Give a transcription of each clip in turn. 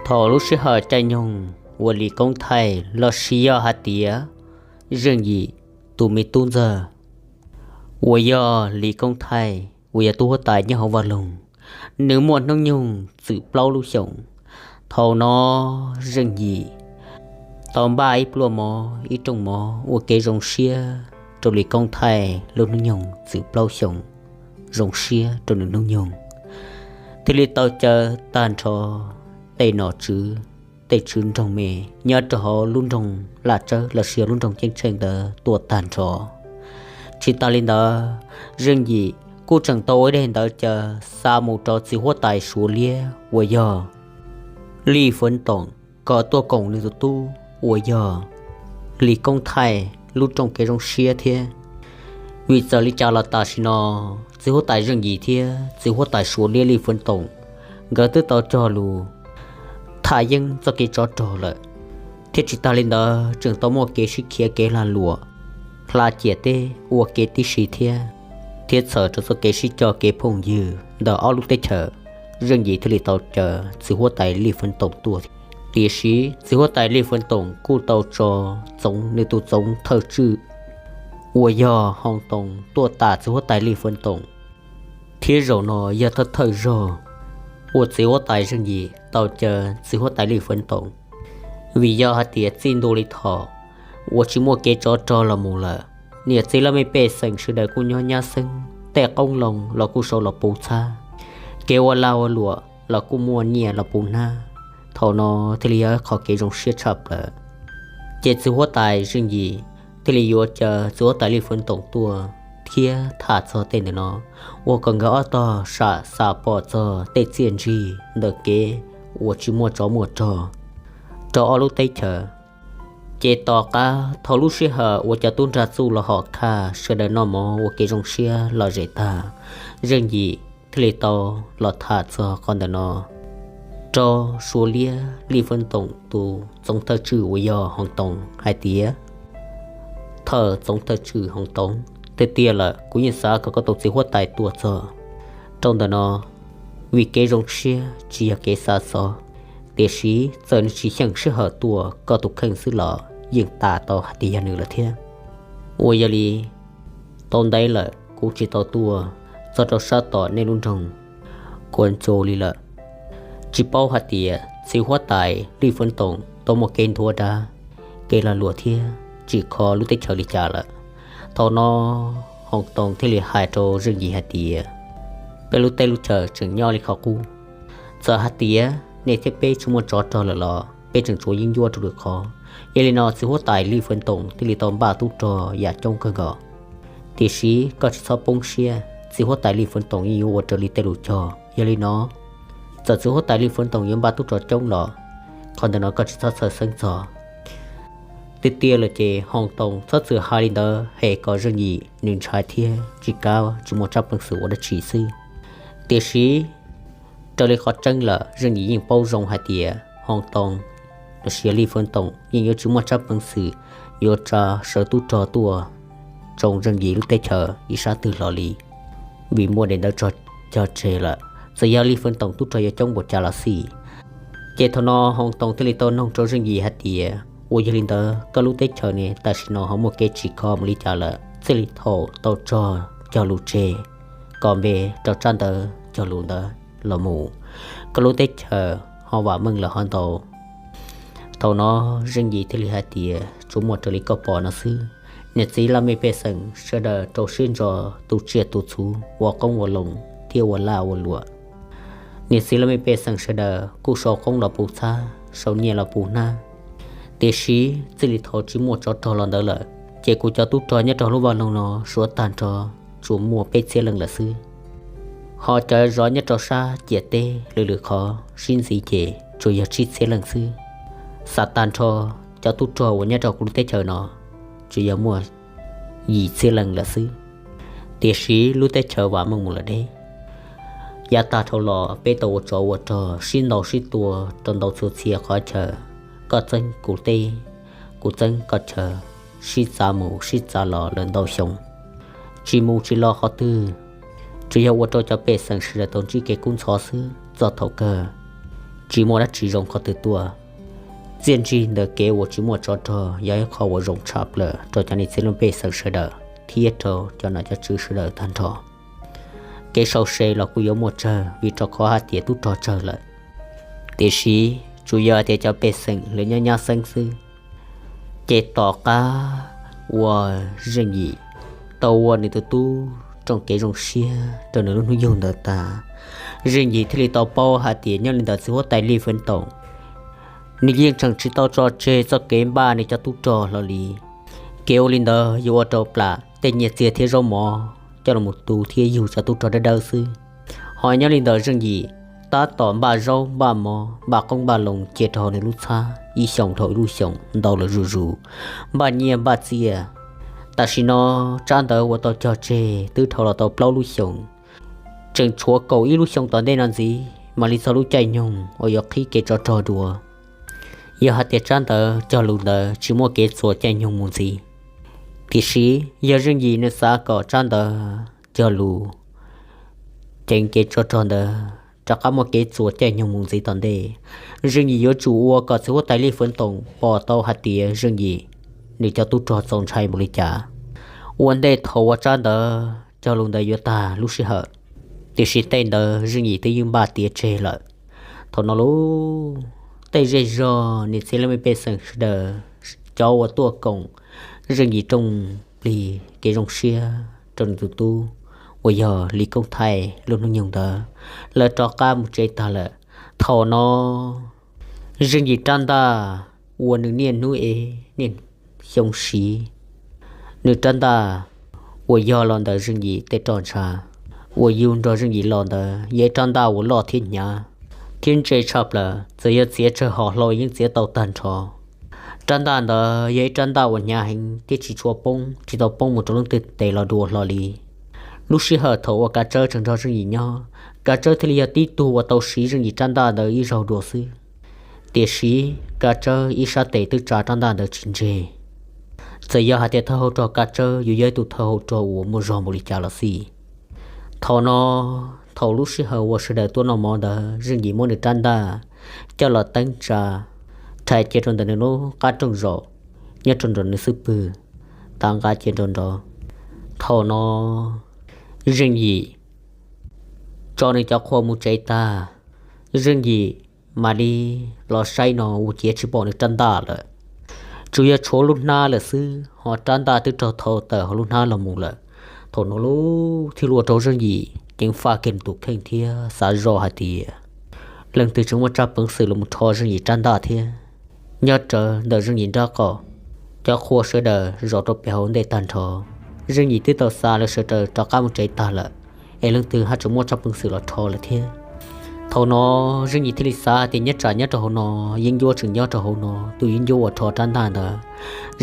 Thaum lub sij hawm caij nyoog uas Lis Koob Thaij los sis yog hais tias Zeej Yim tus me tub ntxawg uas yog Lis Koob Thaij uas yog tub huab tais nyob hauv vaj loog, nws muaj hnub nyoog txwm plaub lub xyoos. Thaum no Zeej Yim tau npaj ib pluaj mov ib rooj mov ua kev zoo siab rau Lis Koob Thaij lub hnub nyoog txwm plaub xyoos, zoo siab rau nws hnub nyoog, thiaj li tau caw tag nrho tej nom tswv, tej tswv nroog me nyob rau hauv lub nroog Laj Tsawb los sis lub nroog Ceeb Tsheej ntawd tuaj tag nrho. Tsis tas li ntawd, Zeej Yim kuj tseem tau ua ib daim ntawv caw xa mus rau txiv huab tais Suav Liab uas yog Lij Fwv Toom kom tuaj koom nws tus tub uas yog Lis Koob Thaij lub rooj kev zoo siab thiab. Vim txawm li cas los tam sim no txiv huab tais Zeej Yim thiab txiv huab tais Suav Liab Lij Fwv Toom nkawd twb tau cog lus tham yeeb txoj kev tsov rog lawm, thiab tsis tas li ntawd tseem tau muaj kev sib khiav kev lag luam hla ciam teb ua ke tib si thiab, thiab txhawm rau txoj kev sib coj kev phooj ywg ntawm ob lub teb chaws. Zeej Yim thiaj li tau caw txiv huab tais Lij Fwv Toom tuaj. Tiam sis txiv huab tais Lij Fwv Toom kuj tau tso Txoov, nws tus Txoov Thawj Tswj uas yog Hoo Toos tuaj tas txiv huab tais Lij Fwv Toom, thiab zaum no yog thawj thawj zaug uas txiv huab tais Zeej Yim tau caw txiv huab tais Lij Fwv Toom. Vim yog hais tias txij ntua li thaum uas tsis muaj kev tsov rog los mus lawm, niam txiv laj mej pej xeem sawv daws kuj nyob nyab xeeb, tej qoob loo los kuj sau los puv txhab, kev ua lag ua luam los kuj muaj nyiaj los puv hnab. Thaum no thiaj li yog qhov kev zoo siab tshaj plaws. Ces txiv huab tais Zeej Yim thiaj li yuav caw txiv huab tais Lij Fwv Toom tuaj thiab tham txog tej ntawm no, ua kom nkawd ob tog sam xav pom txog tej txiaj ntsig ntawm kev uas tsis muaj tsov muaj rog rau ob lub teb chaws. Ces tom qab thaum lub sij hawm uas cov tub nrag txuj los hom khaj sawv daws noj mov ua kev zoo siab lom zem tag, Zeej Yim thiaj li tau los tham txog qhov ntawm no rau Suav Liab Lij Fwv Toom tus Txoov Thawj Tswj uas yog Hoo Toos hais tias, Thawj Txoov Thawj Tswj Hoo Toos, tiag tiag lawm kuv yeej xav kom koj tus txiv huab tais tuaj txog rau ntawm no, vim kev zoo siab tsis yog kev xa xov, tiam sis txawm nws tsis xyeej sij hawm tuaj koj tus kheej xwb los yeej tas tau hais tias yog nws lawm thiab. Uas yog li tau ntev lawm kuv tsis tau tuaj txog rau sab tom nej lub nroog Kuas Ntsu li lawm. Tsis paub hais tias txiv huab tais Lij Fwv Toom tau muaj kev nthuav dav, kev lag luam thiab tsim kho lub teb chaws li cas lawm. Thaum no Hoo Toos thiaj li hais rau Zeej Yim hais tias, peb lub teb lub chaws tseem nyob li qhov qub. Txawm hais tias nej thiab peb tsis muaj tsov rog lawm los peb tseem tshuav yeeb ncuab rau lwm qhov. Yog li no txiv huab tais Lij Fwv Toom thiaj li tau npaj tub rog yam coob kawg nkaus. Tiam sis koj tsis txhob poob siab, txiv huab tais Lij Fwv Toom yeej yuav ua raws li tej lus cog. Yog li no txawm txiv huab tais Lij Fwv Toom yuav npaj tub rog coob los qhov ntawm no koj tsis txhob txhawj xeeb txog. Tiag tiag lawm ces Hoo Toos txhob txwm hais li ntawd es kom Zeej Yim nws ntshai thiab tsis kav tsis muaj tsab peev xwm ua dab tsi xwb. Tiam sis raws li qhov tseeb lawm Zeej Yim yeej paub zoo hais tias Hoo Toos los sis Lij Fwv Toom yeej yuav tsis muaj tsab peev xwm yuav tsa sawv tub rog tuaj tsoo Zeej Yim lub teb chaws ib sab twg los li, vim muaj daim ntawv cog tseg lawm, txawm yog Lij Fwv Toom tub rog yuav coob npaum cas los xij. Ces thaum no Hoo Toos thiaj li tau noog rau Zeej Yim hais tias, uas yog li ntawd koj lub teb chaws ne tam sim no ho muaj kev tsim kho mus li cas lawm? Txij li thaum tau tso cog lus tseg kom npe rau tsab ntawv cog lus ntawd los mus, koj lub teb chaws ho vam meej lawm ho ntau. Thaum no Zeej Yim thiaj li hais tias, tsuas muaj raws li koj pom no xwb. Niam txiv laj mej pej xeem sawv daws rau siab ntso tu tsiaj tu txhuv ua qoob ua loo thiab ua laj ua luam. Niam txiv laj mej pej xeem sawv daws kuj sau qoob los puv txhab, sau nyiaj los puv hnab. Tiam sis txij li thaum tsis muaj tsov rog los ntawd lawm, ces kuv cov tub rog nyob rau lub vaj loog no suav tag nrho tsuas muaj peb txhiab leej lawm xwb. Ho cov zov nyob rau sab ciam teb lwm lwm qhov sib ntxiv ces tsuas yog tsib txhiab leej xwb. Xam tag nrho cov tub rog uas nyob rau kuv lub teb chaws no tsuas yog muaj yim txhiab leej lawm xwb. Tiam sis lub teb chaws vam meej mus lawm deb. Yav tag dhau los peb tau ua tsov ua rog sib ntaus sib tua rau ntau txhua txhia qhov chaw, koj txeeb kuv teb, kuv txeeb koj chaw, sib txav mus sib txav los lawm ntau xyoo, tsis mus tsis los qhov twg. Tsuas yog ua rau cov pej xeem sawv daws tau ntsib kev kub ntxhov xwb. Txog thaum kawg tsis muaj dab tsi zoo qhov twg tuaj. Txiaj ntsig ntawm kev uas tsis muaj tsov rog yog ib qho uas zoo tshaj plaws rau cov niam txiv leej pej xeem sawv daws thiab rau cov nom cov tswv sawv daws tag nrho. Kev sau se los kuj yuav muaj tsawg vim rau qhov hais tias tub rog tsawg lawm. Tiam sis tsuas yog hais tias cov pej xeem lawv nyob nyab xeeb xwb, ces tom qab uas Zeej Yim tau ua nws tus tub rooj kev zoo siab rau nws lub hnub yug ntawd tag, Zeej Yim thiaj li tau paub hais tias nyob li ntawd txiv huab tais Lis Feev Toom nws yeej tseem tsis tau tso tseg txoj kev npaj nws cov tub rog hlo li. Kev ua li ntawd yuav ua rau plam tej nyiaj txiag thiab zaub mov coj los mus tu thiab yug cov tub rog dawb dawb xwb. Ho nyob li ntawd Zeej Yim tab tom npaj zaub npaj mov npaj qoob npaj loo cia rau hauv nws lub txhab ib xyoos dhau ib lub xyoos ntau lawm zuj zus, npaj nyiaj npaj txiaj. Tam sim no tsab ntawv uas tau cog tseg twb dhau los tau plaub lub xyoos, tseem tshuav kaum ib lub xyoo tom ntej no ntxiv mam li txog lub caij nyoog uas yuav qhib kev tsov rog dua. Yog hais tias tsab ntawv cog lus ntawd tsis muaj kev txuas caij nyoog mus ntxiv, tiam sis yog Zeej Yim nws xav kom tsab ntawv cog lus ceev kev tsov rog ntawd rov qab muaj kev txuas caij nyoog mus ntxiv tom ntej, Zeej Yim yuav tsum ua kom txiv huab tais Lis Feev Toom pom tau hais tias Zeej Yim nws cov tub rog txaus ntshai npaum li cas ua ntej thaum uas tsab ntawv cog lus ntawd yuav tag lub sij hawm. Tiam sis tej ntawd Zeej Yim twb yeej npaj tiav tseg lawm. Thaum no lub tej zej zog niam txiv leej pej xeem sawv daws, cov uas tuaj koom Zeej Yim rooj plig kev zoo siab rau nws tus tub uas yog Lis Koob Thaij lub hnub nyoog ntawd, lawv rov qab mus tsev tag lawm. Thaum no Zeej Yim rab ntaj uas nws niaj hnub ev niaj xyoo siv, nws rab ntaj uas yog los ntawm Zeej Yim tej roj ntsha uas yug nrog Zeej Yim los ntawd yog ib rab ntaj uas loj thiab hnyav thiab ntse tshaj plaws, txawm yog txiav tsawg hom hlau yeej txiav tau tag nrho. Rab ntaj ntawd yog ib rab ntaj uas hnyav heev thiab tsis tshua poob, tsis tau poob mus rau leej twg tes los dua hlo li. Lub sij hawm thaum uas Kav Tsawb tseem nrog Zeej Yim nyob, Kav Tsawb thiaj li yog tib tug uas tau siv Zeej Yim rab ntaj ntawd ib zaug dua xwb. Tiam sis Kav Tsawb ib sab tes twb tsa rab ntaj ntawd tsis ntseg. Txawm yog hais tias thawj hauv rog Kav Tsawb yuav yog ib tug thawj hauv rog uas muaj zog npaum li cas los xij, thaum no, thaum lub sij hawm uas sawv daws tuaj noj mov ntawd Zeej Yim muab nws rab ntaj coj los teeb tsa rhais cia rau ntawm nws lub qab rooj zaum, nyob rau nram nws xub pwg, tav nqa cia rau nrov. Thaum no Zeej Yim tso nws cov qhua mus tsev tag, Zeej Yim mam li los saib no ua ciav tsis pom nws rab ntaj lawm. Tsuas yog tshuav lub hnab lawm xwb, ho rab ntaj twb raug thau tawm hauv lub hnab los mus lawm. Thaum no lub thiaj ua rau Zeej Yim ceev faj kiag tus kheej thiab xav zoj hais tias leej twg tseem muaj tsab peev xwm los mus rho Zeej Yim rab ntaj thiab. Nyob rawv ntawm Zeej Yim nraub qaum, cov qhua sawv daws zom rau pem hauv ntej tag nrho. Zeej Yim twb tau xa lawv sawv daws rov qab mus tsev tag lawm, es leej twg haj tseem muaj tsab peev xwm los rho lawm thiab. Thaum no Zeej Yim thiaj li xav tias nyob tsam nyob rau hauv no, yeeb ncuab tseem nyob rau hauv no, tus yeeb ncuab uas rho rab ntaj ntawd,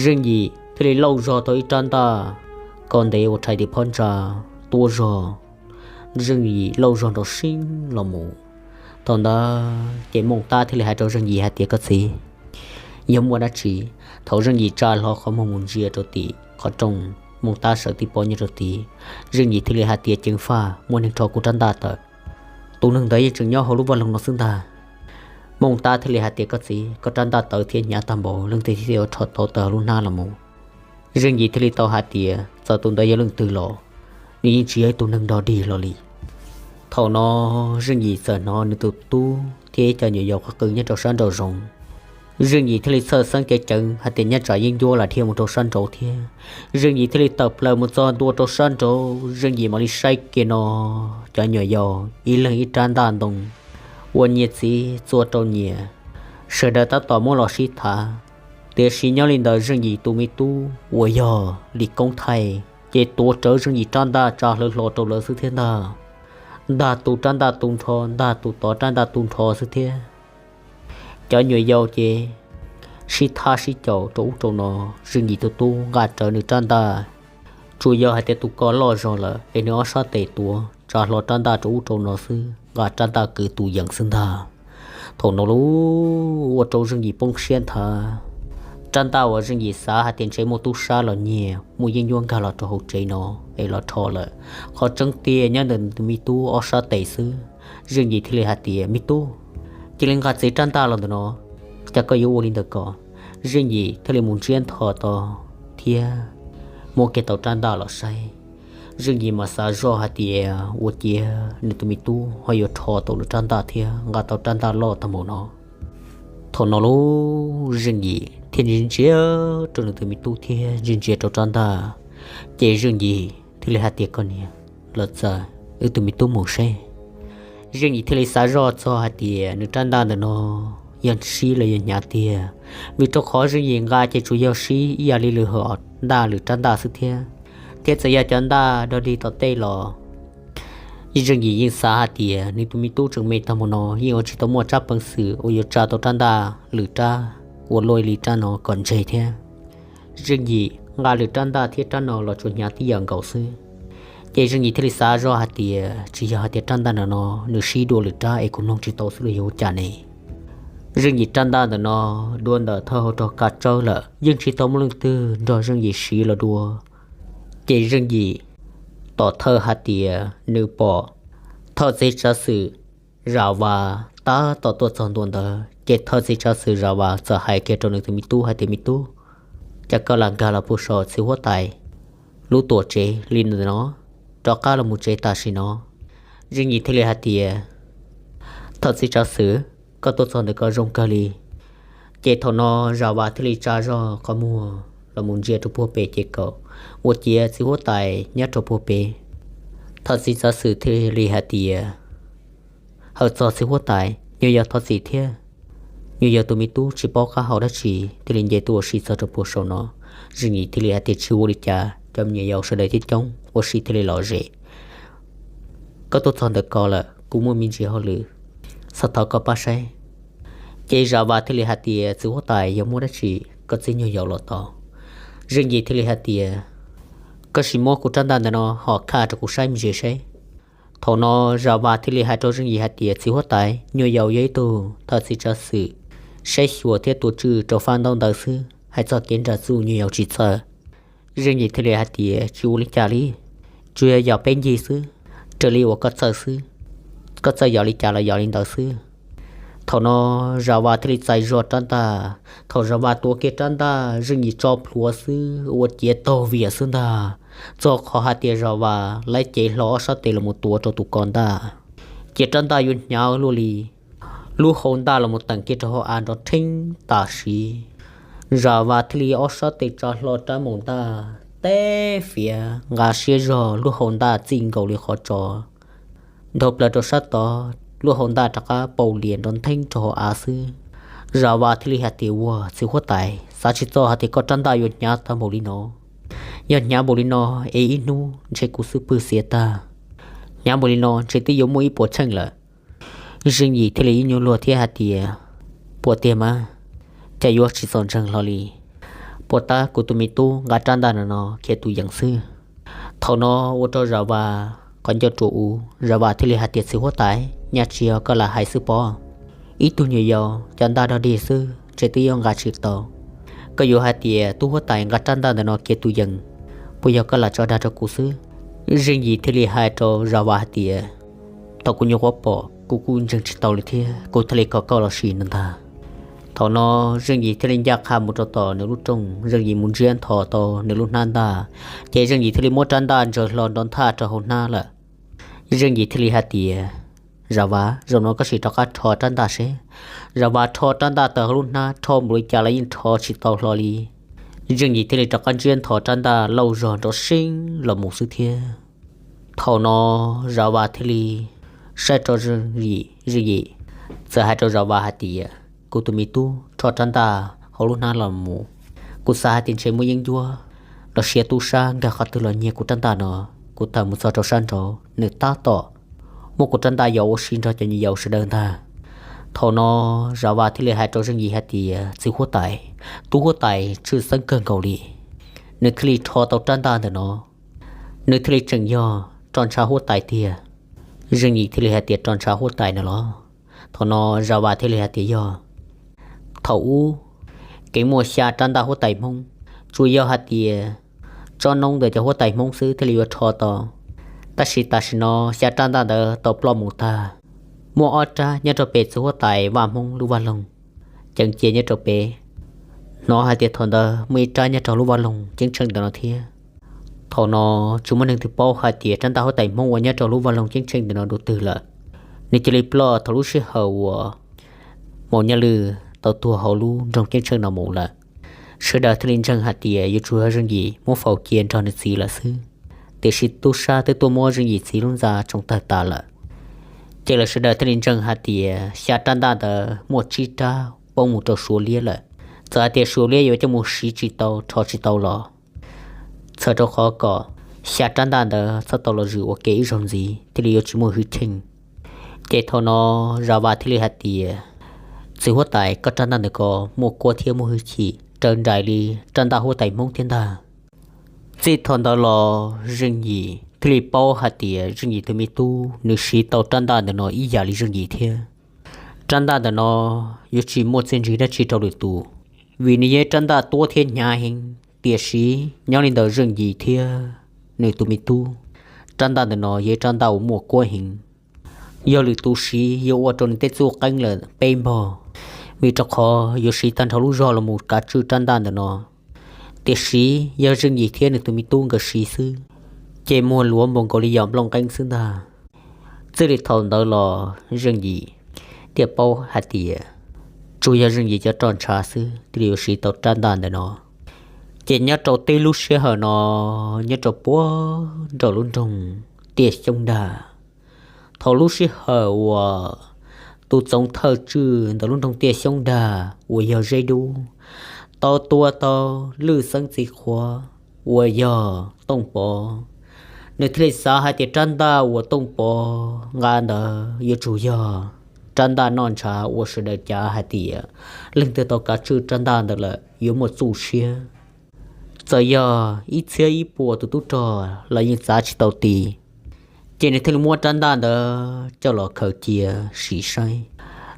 Zeej Yim thiaj li lauj zog tau ib rab ntaj kom ntev ua rhais tim phab ntsa tuab zog. Zeej Yim lauj zog nrov sib los mus. Thaum ntawd ces Mooj Tab thiaj li hais rau Zeej Yim hais tias, koj txiv, yog muaj dab tsi? Thaum Zeej Yim tsa hlo qhov muag mus ntsia rau tim qhov rooj, Mooj Tab sawv tib pob nyob rau tid. Zeej Yim thiaj li hais tias, ceev faj, muaj neeg rho kuv rab ntaj tawm. Tus neeg ntawd yeej tseem nyob hauv lub vaj loog no xwb ntag. Mooj Tab thiaj li hais tias, koj txiv, koj rab ntaj tawv thiab hnyav tag npaum, leej twg thiaj yuav rho tau tawm hauv lub hnab los mus? Zeej Yim thiaj li tau hais tias, txawm tus ntawd yog leej twg los nws yeej tsis yog ib tug neeg nrog dig hlo li. Thaum no Zeej Yim txawm hnov nws tus tub thiab ib co nyuam yaus qw qw nyob rau sab nraum zoov. Zeej Yim thiaj li txhawj xeeb ceev ceev hais tias nyob tsam yeeb ncuab lam dhia mus rau sab nraud thiab. Zeej Yim thiaj li tawm plaws mus txog ntua rau sab nraud, Zeej Yim mam li saib kiag no, cov nyuam yaus ib leeg ib rab ntaj ntoo uas nyias txiv txua rau nyias, sawv daws tab tom muab los sib thav. Tiam sis nyob li ntawd Zeej Yim tus me tub uas yog Lis Koob Thaij ces tuav rawv Zeej Yim rab ntaj tsa hlawv hlo rau lawv xwb thiab ntag. Ntag tus rab ntaj tu nrho, ntag tus tod rab ntaj tu nrho xwb thiab. Cov nyuam yaus ces sib thab sib caum rau ub rau no, Zeej Yim tus tub nqa rawv nws rab ntaj, tsuas yog hais tias tus ko loj zog lawm es nws ob sab tes tuav tsa hlo rab ntaj rau ub rau no xwb, nqa rab ntaj kwv tus yees xwb ntag. Thaum no lub ua rau Zeej Yim poob siab nthav. Rab ntaj uas Zeej Yim xav hais tias ntshe muaj tub sab los nyiag, muaj yeeb ncuab nkag los rau hauv tsev no es los rho lawm, qhov tseeb tiag nyob ntawm nws tus me tub ob sab tes xwb. Zeej Yim thiaj li hais tias, me tub, cia li nqa txiv rab ntaj los ntawm no, cas koj yuav ua li ntawd ko? Zeej Yim thiaj li mus ntsiab nthos tau thiab muab kiag tau rab ntaj los saib. Zeej Yim mas xav zoj hais tias ua ciav nws tus me tub ho yuav rho tau lwm rab ntaj thiab nqa tau rab ntaj loj tag npaum no. Thaum no lub Zeej Yim thiaj ntsia ntsia rau nws tus me tub thiab ntsia ntsia rau rab ntaj, ces Zeej Yim thiaj li hais tias, koj niam, los txawm wb tus me tub mus seb. Zeej Yim thiaj li xav zoj txog hais tias nws rab ntaj ntawm no yog sib los yog hnyav tiag, vim rau qhov Zeej Yim nqa ces tsuas yog sib ib yam li lwm hom ntaj lwm rab ntaj xwb thiab, thiab txawm yog cov ntaj dog dig tom tej los Zeej Yim yeej xav hais tias nws tus me tub tseem me tag npaum no yeej ua tsis tau muaj tsab peev xwm uas yuav tsa tau rab ntaj lwm rab uas luaj li rab no kom ntseg thiab. Zeej Yim nqa lwm rab ntaj thiab rab no los tsuas hnyav tib yam nkaus xwb. Ces Zeej Yim thiaj li xav zoj hais tias tsis yog hais tias rab ntaj no no nws sib dua lwm rab es kuv mloog tsis tau xwb los yog ua cas ne? Zeej Yim rab ntaj ntawm no dua ntawm thawj hauv rog kav tsawb lawm, yeej tsis tau muaj leej twg nrog Zeej Yim siv los dua. Ces Zeej Yim tom thawj hais tias nws pom thawj txiv tsav xwm Zam Vas tab tom tuaj txog ntua ntawd, ces thawj txiv tsav xwm Zam Vas txawm hais kiag rau nws tus me tub hais tias, me tub, cas koj lam nkag los puag saum txiv huab tais lub tuam tsev li ntawm no, rov qab los mus tsev tam sim no. Zeej Yim thiaj li hais tias, thawj txiv tsav xwm, koj tuaj txog ntawm ko zoo kawg li. Ces thaum no Zam Vas thiaj li tsa zog qhov muag los mus ntsia rau puag pem ces kaum ua ciav txiv huab tais nyob rau puag pem. Thawj txiv tsav xwm thiaj li hais tias, hawm txog txiv huab tais, nyuam yaus thov txim thiab, nyuam yaus tus me tub tsis paub qab hau dab tsi thiaj li nce tuaj ua si txog rau puag saum no. Zeej Yim thiaj li hais tias, tsis ua li cas, cov me nyuam yaus sawv daws coob coob ua si thiaj li lom zem. Koj tuaj txog ntawm ko lawm, kuv muaj me ntsis hauj lwm, xav thov koj pab saib. Ces Zam Vas thiaj li hais tias, txiv huab tais, yog muaj dab tsi koj txib nyuag yaus los tau. Zeej Yim thiaj li hais tias, koj sim muab kuv rab ntaj ntawm no hom khaj rau kuv saib me ntsis seb. Thaum no Zam Vas thiaj li hais rau Zeej Yim hais tias, txiv huab tais, nyuag yaus yog ib tug thawj txiv tsav xwm saib xyuas thiab tua tswj rau fab ntaub ntawv xwb, hais txog kev nram txuj nyuag yaus tsis txawj. Zeej Yim thiaj li hais tias, tsis ua li cas li, tsuas yog yog peb ncig xwb, raws li uas koj txawj xwb, koj txawj yog li cas los yog li ntawd xwb. Thaum no Zam Vas thiaj li txais zog rab ntaj. Thaum Zam Vas tuav kiag rab ntaj, Zeej Yim tso plhuav xwb ua ciav taug viam xwb ntag. Txog qhov hais tias Zam Vas laib cev hlo ob sab tes los mus tuav rau tus ko ntaj, ces rab ntaj yuav hnyav luaj li. Lub hau ntaj los mus teem kiag rau hauv av nrov rheeb tam sim, Zam Vas thiaj li ob sab tes tsa hlo rab maum ntaj, teb fiav nqa siab zog lub hau ntaj txij nkaus li qhov tso, nrhau plaws rau sab tod, lub hau ntaj rov qab paus lias nrov ntheeb rau hauv av xwb. Zam Vas thiaj li hais tias, ua txiv huab tais, xav tsis txog hais tias koj rab ntaj yuav hnyav tag npaum li no. Yog hnyav npaum li no es ib hnub ntshe kuv xub pwg xiav tag. Hnyav npaum li no ntshe twb yuav muaj ib puas tsheej lawm. Zeej Yim thiaj li ib nyuag luag thiab hais tias, puas tiag mas, cas yuav tsis txaus ntseeg hlo li. Puas tab kuv tus me tub nqa rab ntaj no no khiav tus yees xwb. Thaum no ua rau Zam Vas qhov ncauj rua u, Zam Vas thiaj li hais tias, txiv huab tais, nyaj tsis yog koj lam hais xwb pob. Ib tug nyuam yaus cov ntaj dog dig xwb ntshe twb yuav nqa tsis tau. Koj yuav hais tias tub huab tais nqa rab ntaj ntawm no khiav tus yees, puas yog koj lam tso dag rau kuv xwb? Zeej Yim thiaj li hais rau Zam Vas hais tias, thaum kuv nyuam qhuav pom kuv kuj ntseeg tsis tau li thiab, kuv thiaj li kom koj los sim no ntag. Thaum no Zeej Yim thiaj li ncaj qha mus rau tom nws lub rooj, Zeej Yim mus ntsiab nthos tau nws lub hnab ntaj, ces Zeej Yim thiaj li muab rab ntaj ntsaws hlo nrov nthaj rau hauv hnab lawm. Zeej Yim thiaj li hais tias, Zam Vas, zaum no koj sim rov qab rho rab ntaj seb. Zam Vas rho rab ntaj tawm hauv lub hnab, rho npaum li cas los yeej rho tsis tau hlo li. Zeej Yim thiaj li rov qab ntsiab nthos rab ntaj lauj zog nrov seeb los mus xwb thiab. Thaum no Zam Vas thiaj li saib rau Zeej Yim, Zeej Yim txawm hais rau Zam Vas hais tias, kuv tus me tub rho rab ntaj hauv lub hnab los mus, kuv xav hais tias ntshe muaj yeeb ncuab los sis tub sab nkag qhov twg los nyiag kuv rab ntaj no. Kuv tawm mus txog rau sab nraud, nws tab tom muab kuv rab ntaj yos ua si nrog cov nyuam yaus sawv daws ntag. Thaum no Zam Vas thiaj li hais rau Zeej Yim hais tias, txiv huab tais, tub huab tais tshwj xeeb kawg nkaus li, nws thiaj li rho tau rab ntaj ntawm no, nws thiaj li tseem yog roj ntsha huab tais tiag. Zeej Yim thiaj li hais tias, roj ntsha huab tais no los? Thaum no Zam Vas thiaj li hais tias, yog. Thaum ub kev muaj xya rab ntaj huab tais Hmoob, tsuas yog hais tias tsob noob ntawm cov huab tais Hmoob xwb thiaj li yuav rho tau. Tab sis tam sim no xya rab ntaj ntawd tau ploj mus tag. muaj ob rab nyob rau pem txiv huab tais vaj Hmoob lub vaj loog, ceev cia nyob rau pem. Hnov hais tias thaum ntawd muaj ib rab nyob rau lub vaj loog ceeb tsheej ntawm no thiab. Thaum no tsis muaj neeg twg paub hais tias rab ntaj huab tais Hmoob uas nyob rau lub vaj loog ceeb tsheej ntawm no dua twg lawm. Nws cia li ploj thaum lub sij hawm uas Maum Nyaj Lwj tau tuag hauv lub nroog ceeb tsheej no mus lawm. Sawv daws thiaj li ntseeg hais tias yuav tsum yog Zeej Yim muab faus cia nrog nws txiv lawm xwb. Tiam sis tub sab twb tuaj muab Zeej Yim txiv lub ntxa tsoo tawg tas lawm. Ces lawv sawv daws thiaj li ntseeg hais tias xya rab ntaj ntawd muaj tsib rab poob mus rau Suav liab lawm. Txawm hais tias Suav liab yuav coj mus siv tsis tau rho tsis tau los, txhawm rau qhov kom xya rab ntaj ntawd txhob tau los zwm ua ke ib zaug ntxiv thiaj li yuav tsis muaj hwj chim. Ces thaum no Zam Vas thiaj li hais tias, txiv huab tais, koj rab ntaj ntawm ko muaj kuab thiab muaj hwj chim raws nraim li rab ntaj huab tais Hmoob thiab ntag. Txij thaum ntawd los Zeej Yim thiaj li paub hais tias Zeej Yim tus me tub nws siv tau rab ntaj ntawm no ib yam li Zeej Yim thiab. Rab ntaj ntawm no yuav tsis muaj txiaj ntsig dab tsi rau lwm tus, vim nws yog ib rab ntaj tuab thiab hnyav heev. Tiam sis nyob li ntawm Zeej Yim thiab nws tus me tub, rab ntaj ntawm no yog ib rab ntaj uas muaj kuab heev. Yog lwm tus siv yuav ua rau nws tej txuj qeeb lawm peb npog, vim rau qhov yuav siv tag nrho lub zog los mus kav tswj rab ntaj ntawm no. Tiam sis yog Zeej Yim thiab nws tus me tub nkawd siv xwb, ces muag luav npaum nkaus li yog nplooj nqeeb xwb ntag. Txij li thaum ntawd los Zeej Yim thiaj paub hais tias tsuas yog Zeej Yim cov roj ntshav xwb thiaj li yuav siv tau rab ntaj ntawm no. Ces nyob rau tib lub sij hawm no, nyob rau puag nraum lub nroog Tiaj Xyoob Dag, thaum lub sij hawm uas tus txoov thawj tswj ntawm lub nroog Tiaj Xyoob Dag uas yog Zeb Dub tau tua tau Lwj Xeeb txiv qhuav uas yog Tooj Pov, nws thiaj li xav hais tias rab ntaj uas Tooj Pov nqa ntawd yuav tsum yog rab ntaj noj ntshav uas sawv daws cav hais tias leej twg tau kav tswj rab ntaj ntawd lawm yuav muaj txuj siab. Txawm yog ib txhiab ib puas tus tub rog los yeej txav tsis tau ti. Ces nws thiaj li muab rab ntaj ntawd coj los khaws cia sim saib.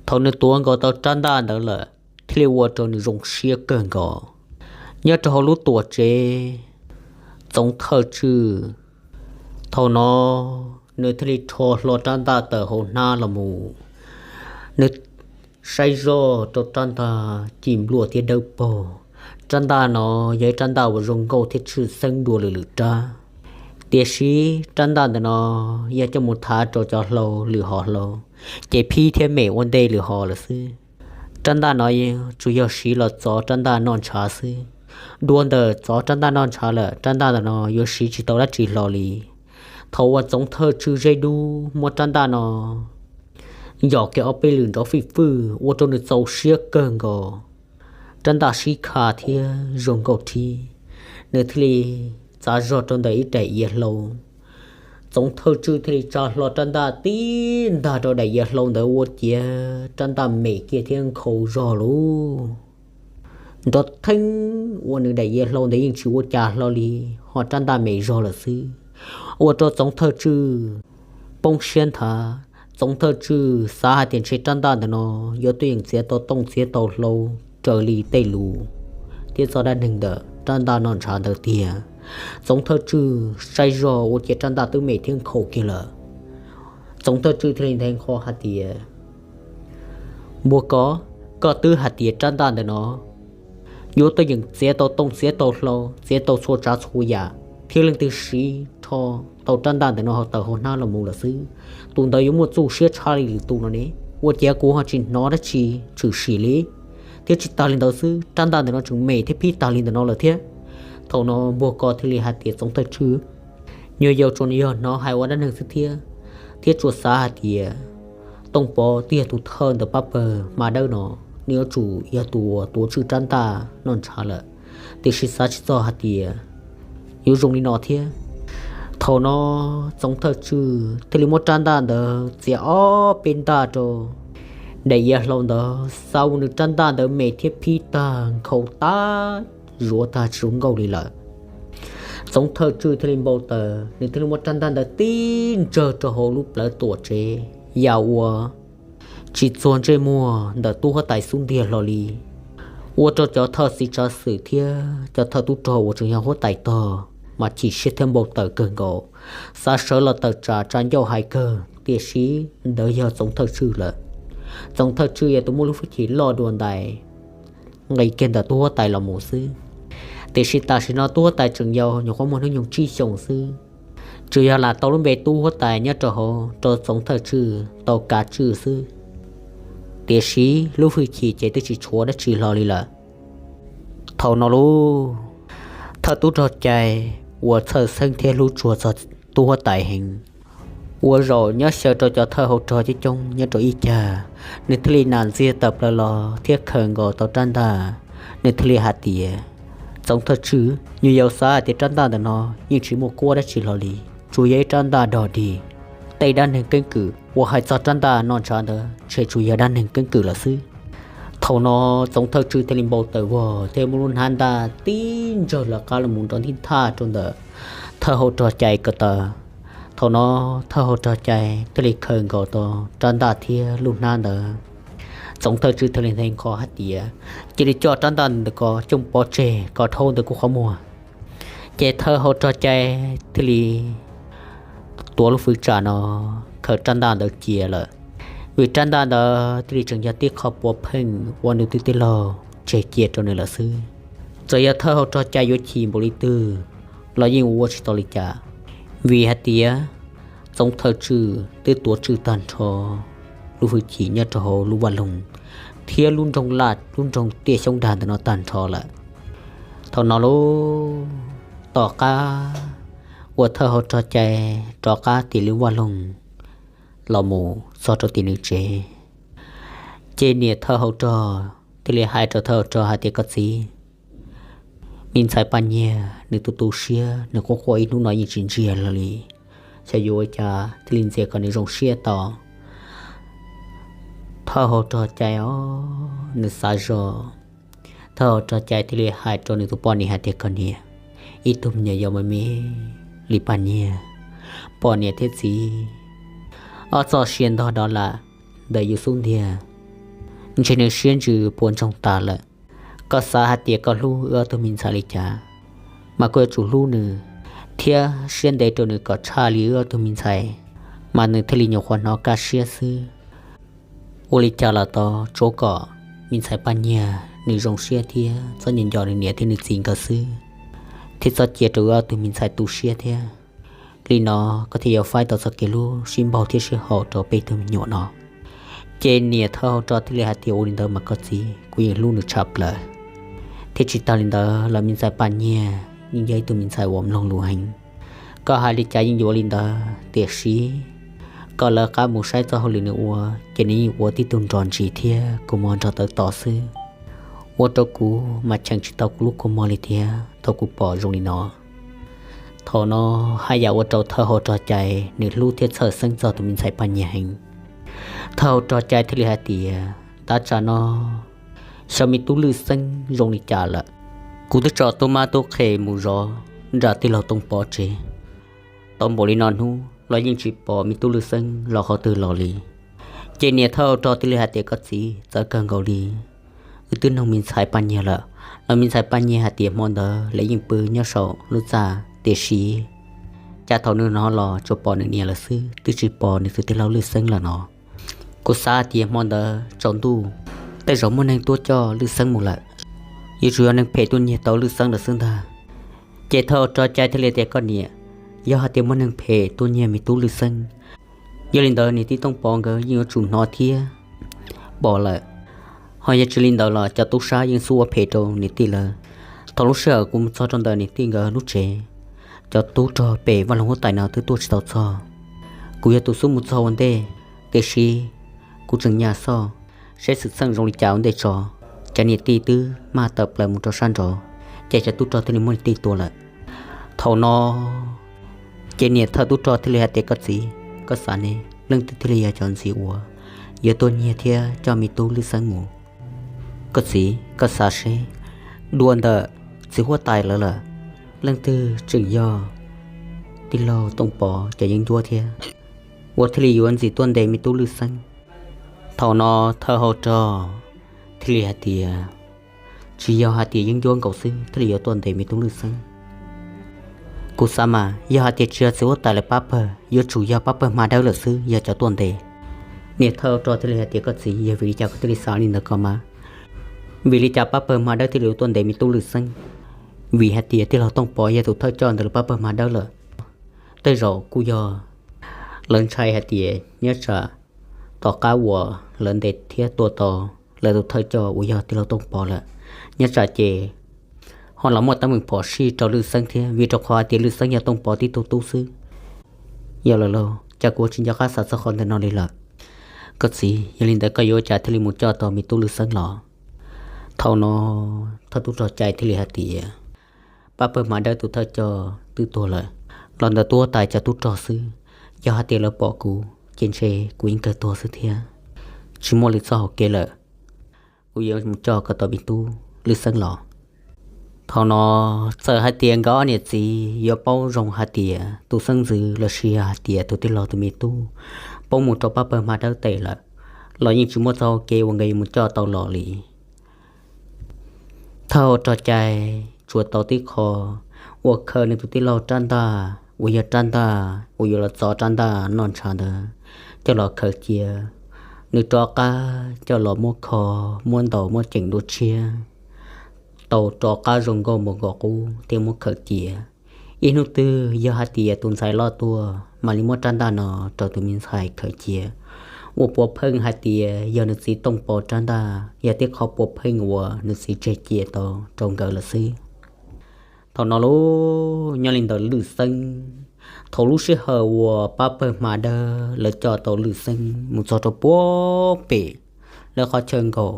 Thaum nws tuav nkaus tau rab ntaj ntawd lawm, thiaj li ua rau nws zoo siab kawg nkaus. Nyob rau hauv lub tuam tsev txoov thawj tswj, thaum no nws thiaj li rho hlo rab ntaj tawm hauv hnab los mus. Nws saib zoj rau rab ntaj ci npluaj thiab dawb paug. Rab ntaj no yog ib rab ntaj uas zoo nkauj thiab tshwj xeeb dua lwm lwm rab. Tiam sis rab ntaj ntawm no yog coj mus thav rau cov hlau lwm hom hlau, ces phib thiab mem ua ntej lwm hom lawm xwb. Rab ntaj no tsuas yog siv los txov rab ntaj noj ntshav xwb. Dua ntawm txov rab ntaj noj ntshav lawm, rab ntaj ntawm no yuav siv tsis tau dab tsi hlo li. Thaum uas txoov thawj tswj Zeb Dub muab rab ntaj no yom kiag ob peb lwm nrov fij fwj ua rau nws txaus siab kawg nkaus. Rab ntaj sib kha thiab zoo nkauj thib, nws thiaj li txav zog rau ntawm ib daim iav hlau. Txoov thawj tswj thiaj li tsa hlo rab ntaj tib ntag rau daim iav hlau ntawd ua ciav rab ntaj mem kiag thiab nkhaus zog lauj. Nrov theeb ua nws daim iav hlau ntawd yeej tsis ua cas hlo li, ho rab ntaj mem zog lawm xwb, ua rau txoov thawj tswj poob siab nthav. Txoov thawj tswj xav hais tias ntshe rab ntaj ntawm no yuav tuaj yeem txiav tau tooj txiav tau hlau raws li tej lus thiab txoj dab neeg ntawm rab ntaj noj ntshav ntawd tiag. Txoov thawj tswj saib zog ua ciav rab ntaj twb mem thiab nkhaus kiag lawm. Txoov thawj tswj thiaj li nthe nqho hais tias, Npua koj, koj twb hais tias rab ntaj ntawm no yuav tuaj yeem txiav tau tooj txiav tau hlau, txiav tau txhua tsav txhua yam, thiab leej twg siv rho tau rab ntaj ntawm no tawm hauv hnab los mus lawm xwb, tus ntawd yuav muaj txuj siab tshaj li lwm tus no ne. Ua ciav kuv ho tsis hnov dab tsi tshwm sim li. Thiab tsis tas li ntawd xwb, rab ntaj ntawm no tseem mem thiab phib tag li ntawm no lawm thiab. Thaum no npua koj thiaj li hais tias, Txoov thawj tswj, nyuag yaus tsuas yog hnov hais ua dab neeg xwb thiab, thiab tsuas xav hais tias Tooj Pov twb yog tus thawj ntawm pab pawg hma dawb no, nws yuav tsum yog tus uas tuav tswj rab ntaj noj ntshav lawm, tiam sis xav tsis txog hais tias yuav zoo li no thiab. Thaum no txoov thawj tswj thiaj li muab rab ntaj ntawd txiav ob peb ntaj rau daim iav hlau ntawd, xav ua nws rab ntaj ntawd mem thiab phib tag nkhaus tag zuav tag tsis zoo nkauj li lawm. Txoov thawj tswj thiaj li npau taws, nws thiaj li muab rab ntaj ntawd tib ntsawg rau hauv lub plawv tuam tsev, yam uas tsis txuag ntsej muag ntawm tub huab tais xub ntiag hlo li, ua rau cov thawj txiv tsav xwm thiab cov thawj tub rog uas tseem yog huab tais tog mas chim siab thiab npau taws kawg nkaus, xav sawv los tawm tsam tsa ncauj hais kawg. tiam sis ntawd yog Txoov Thawj Tswj lawm. Txoov Thawj Tswj yog tus muaj lub hwj chim loj dua ntais, nqis kiag ntawm tub huab tais los mus xwb. Tiam sis tam sim no tub huab tais tseem yau, nyuam qhuav muaj hnub nyoog tsib xyoos xwb. Tsuas yog lam tau lub npe tub huab tais nyob rau hauv rau Txoov Thawj Tswj tau kav tswj xwb, tiam sis lub hwj chim ces twb tsis tshuav dab tsi hlo li lawm. Thaum no lub thawj tub rog cai uas txhawj xeeb thiab hlub tshua txog tub huab tais heev, ua zaum nyob xyaw rau cov thawj hau rog coob coob nyob rau ib cag, nws thiaj li nam ntxiag tawm plaws los thiab khaws nkaus tau rab ntaj. Nws thiaj li hais tias, Txoov Thawj Tswj, nyuam yaus xav hais tias rab ntaj ntawm no yeej tsis muaj kuab dab tsi hlo li, tsuas yog ib rab ntaj dog dig. Tej dab neeg keeb kwm uas hais txog rab ntaj no ntshav ntawd ntshe tsuas yog dab neeg keeb kwm lawm xwb. Thaum no Txoov Thawj Tswj thiaj li npau taws vog thiab muab lub hnab ntaj tib ntsawg lawv qab los mus nrov nthij nthaj rau ntawm thawj hau rog cai ko taw. Thaum no thawj hau rog cai thiaj li khaws nkaus tau rab ntaj thiab lub hnab ntawd. Txoov Thawj Tswj thiaj li nthe nqho hais tias, Cia li coj rab ntaj ntawm ko coj pov tseg kom dhau ntawm kuv qhov muag. Ces thawj hau rog cai thiaj li tuav lub fwv tsam no khaws rab ntaj ntawd cia lawm, vim rab ntaj ntawd thiaj li tseem yog tib qho puav pheej ua nws tus tij laug tseg cia rau nws lawm xwb. Txawm yog thawj hau rog cai yuav chim npaum li twg los yeej ua tsis tau li cas, vim hais tias Txoov Thawj Tswj twb tuav tswj tag nrho lub hwj chim nyob rau hauv lub vaj loog thiab lub nroog laj lub nroog tiaj xyoob dag ntawm no tag nrho lawm. Thaum no lub tom qab uas thawj hau rog cai rov qab tim lub vaj loog los mus txog rau tim nws tsev, ces niam thawj hau rog thiaj li hais rau thawj hau rog hais tias, Koj txiv, me ntxhais Paj Nyiag nws tu tu siab, nws quaj quaj ib hnub no yeej tsis ntsiag lawm li, xyov yuav ua cas thiaj li ntxias kom nws zoo siab tau. Thawj hau rog cai os, nws xav zog, thawj hau rog cai thiaj li hais rau nws tus poj niam hais tias, Koj niam, ib tug me nyuam yaus me me li Paj Nyiag, poj niam thiab txiv ob txoj sia ntog dov lam ntawm yus xub ntiag, ntshe nws siab ntsws puas ntsoog tas lawm. Koj xav hais tias koj hlub wb ob tug me ntxhais li cas, mas koj yuav tsum hlub nws thiab siab ntev rau nws kom tshaj li wb ob tug me ntxhais, mas nws thiaj li nyuam qhuav hnov kaj siab xwb. Ua li cas los tau, tsuav kom me ntxhais Paj Nyiag nws zoo siab thiab txhob nco nco nws niam thiab nws txiv nkawd xwb, thiab txhob cia rau wb ob tug me ntxhais tu siab thiab. Li no koj thiaj yuav faib tau txoj kev hlub sib npaug thiab sib haum rau peb tug me nyuam no. Ces niam thawj hau rog thiaj li hais tias, Ua li ntawd mas koj txiv, kuv yeej hlub nws tshaj plaws. Thiab tsis tas li ntawd los me ntxhais Paj Nyiag yeej yog ib tug me ntxhais uas mloog lus heev. Koj hais li cas yeej yuav li ntawd, tiam sis koj lawv qab mus saib txoj hauj lwm nws ua, ces nws yeej ua tib tug nrog ntsis thiab kua muag nrog tawv tos xwb. Ua rau kuv mas cheem tsis tau kuv lub kua muag li thiab thaum kuv pom zoo li no. Thaum no haj yam ua rau thawj hau rog cai nws hlub thiab txhawj xeeb txog tus me ntxhais Paj Nyiag heev. Thawj hau rog cai thiaj li hais tias, Tab tsam no xyov me tub Lwj Xeeb zoo li cas lawm. Kuv twb tso tub mab tub qhe mus zov nram tij laug Tooj Pov tsev tau npaum li no hnub los yeej tsis pom me tub Lwj Xeeb los qhov twg los li. Ces niam thawj hau rog thiaj li hais tias, Koj txiv, txawv kawg nkaus li. Wb twb noog me ntxhais Paj Nyiag lawm, los me ntxhais Paj Nyiag hais tias hmo ntawd lawv yeej pw nyob saum lub txaj, tiam sis cas thaum nws hnov los tsuas pom nws niam lawm xwb, twb tsis pom nws tus tij laug Lwj Xeeb lawm no. Kuv xav hais tias hmo ntawd tsaus ntuj tej zaum muaj neeg tuaj coj Lwj Xeeb mus lawm, yuav tsum yog neeg phem tuaj nyiag tau Lwj Xeeb lawm xwb ntag. Ces thawj hau rog cai thiaj li tias, Koj niam, yog hais tias muaj neeg phem tuaj nyiag me tub Lwj Xeeb, yog li ntawd niam tij Tooj Pov nkawd yeej yuav tsum hnov thiab pom lawm. Ho yog tsis li ntawd los cov tub sab yeej xub ua phem rau niam tij lawv. Thaum lub sij hawm kuv mus txog rau ntawm niam tij nkawd lub tsev, cov tub rog pem vaj loog huab tais no twb tuaj tsis tau txog. Kuv yog tus xub mus txog ua ntej, tiam sis kuv tseem nyas xoj saib xwm txheej zoo li cas ua ntej tso. Cov niam tij twb maj tawm plaws mus rau sab nraud, ces cov tub rog thiaj li muab niam tij tua lawm. Thaum no ces niam thawj tub rog thiaj li hais tias, Koj txiv, koj xav ne, leej twg thiaj li yog cov ntxim uas yuav tuaj nyiag thiab coj me tub Lwj Xeeb mus? Koj txiv, koj xav seb, dua ntawm txiv huab tais lawv lawm, leej twg tseem yog tij laug Tooj Pov cov yeeb ncuab thiab, uas thiaj li yuav ntxim tuaj ntes me tub Lwj Xeeb? Thaum no thawj hau rog thiaj li hais tias, Tsis yog hais tias yeeb ncuab nkaus xwb thiaj li yuav tuaj ntes me tub Lwj Xeeb. Kuv xav mas yog hais tias tsis yog txiv huab tais lawv pab pawg, yuav tsum yog pab pawg hma dawb lawm xwb yog cov tuaj ntes. Niam thawj rog thiaj li hais tias, koj txiv, yog vim li cas koj thiaj li xav li ntawd ko mas? Vim li cas pab pawg hma dawb thiaj li yuav tuaj ntes me tub Lwj Xeeb? Vim hais tias tij laug Tooj Pov yog tus thawj coj ntawm lawv pab pawg hma dawb lawm. Tej zaum kuj yog lawv ntshai hais tias nyob tsam tom qab uas lawv ntes thiab tua tau lawv tus thawj coj uas yog tij laug Tooj Pov lawm, nyob tsam ces ho los muaj teeb meem phom sij rau Lwj Xeeb thiab, vim rau qhov hais tias Lwj Xeeb yog Tooj Pov tib tug tub xwb. Yog lawm lauj, cas kuv tsis nco qab xav txog qhov ntawm no li lawm. Koj txiv, yog li ntawd koj yuav ua cas thiaj li mus coj tau me tub Lwj Xeeb los? Thaum no thawj tub rog Cai thiaj li hais tias, pab pawg hma dawb tus thawj coj twb tuag lawm, los ntawm tub huab tais cov tub rog xwb. Yog hais tias lawv pom kuv ces ntshe kuv yeej kawg tuag xwb thiab. Tsis muaj li txoj hau kev lawm, kuv yuav mus coj kom tau me tub Lwj Xeeb los. Thaum no txawm hais tias nkawd ob niam txiv yuav paub zoo hais tias tus xeeb ntxwv los sis hais tias tus tij laug tus me tub poob mus rau pab pawg hma dawb tes lawm, los yeej tsis muaj txoj hau kev uas nkawd yuav mus coj tau los li. Thawj rog Cai tsuas tau tib qho uas khaws nws tus tij laug rab ntaj uas yog rab ntaj uas yuav los txov rab ntaj noj ntshav ntawd coj los khaws cia. Nws rov qab coj los muab kho, muab ntaus muab ceem dua tshiab, tau rov qab zoo nkauj npaum nkaus qub thiab muab khaws cia. Ib hnub twg yog hais tias tus ntxhais loj tuaj mam li muab rab ntaj no rau tus me ntxhais khaws cia, uas puav pheej hais tias yog nws txiv Tooj Pov rab ntaj, yog tib qho puav pheej uas nws txiv tseg cia tau rau nkawd lawm xwb. Thaum no lauj, nyob li ntawm Lwj Xeeb, thaum lub sij hawm uas pab pawg hma dawb lawv coj tau Lwj Xeeb mus txog rau puag pem lawv qhov chaw nkaum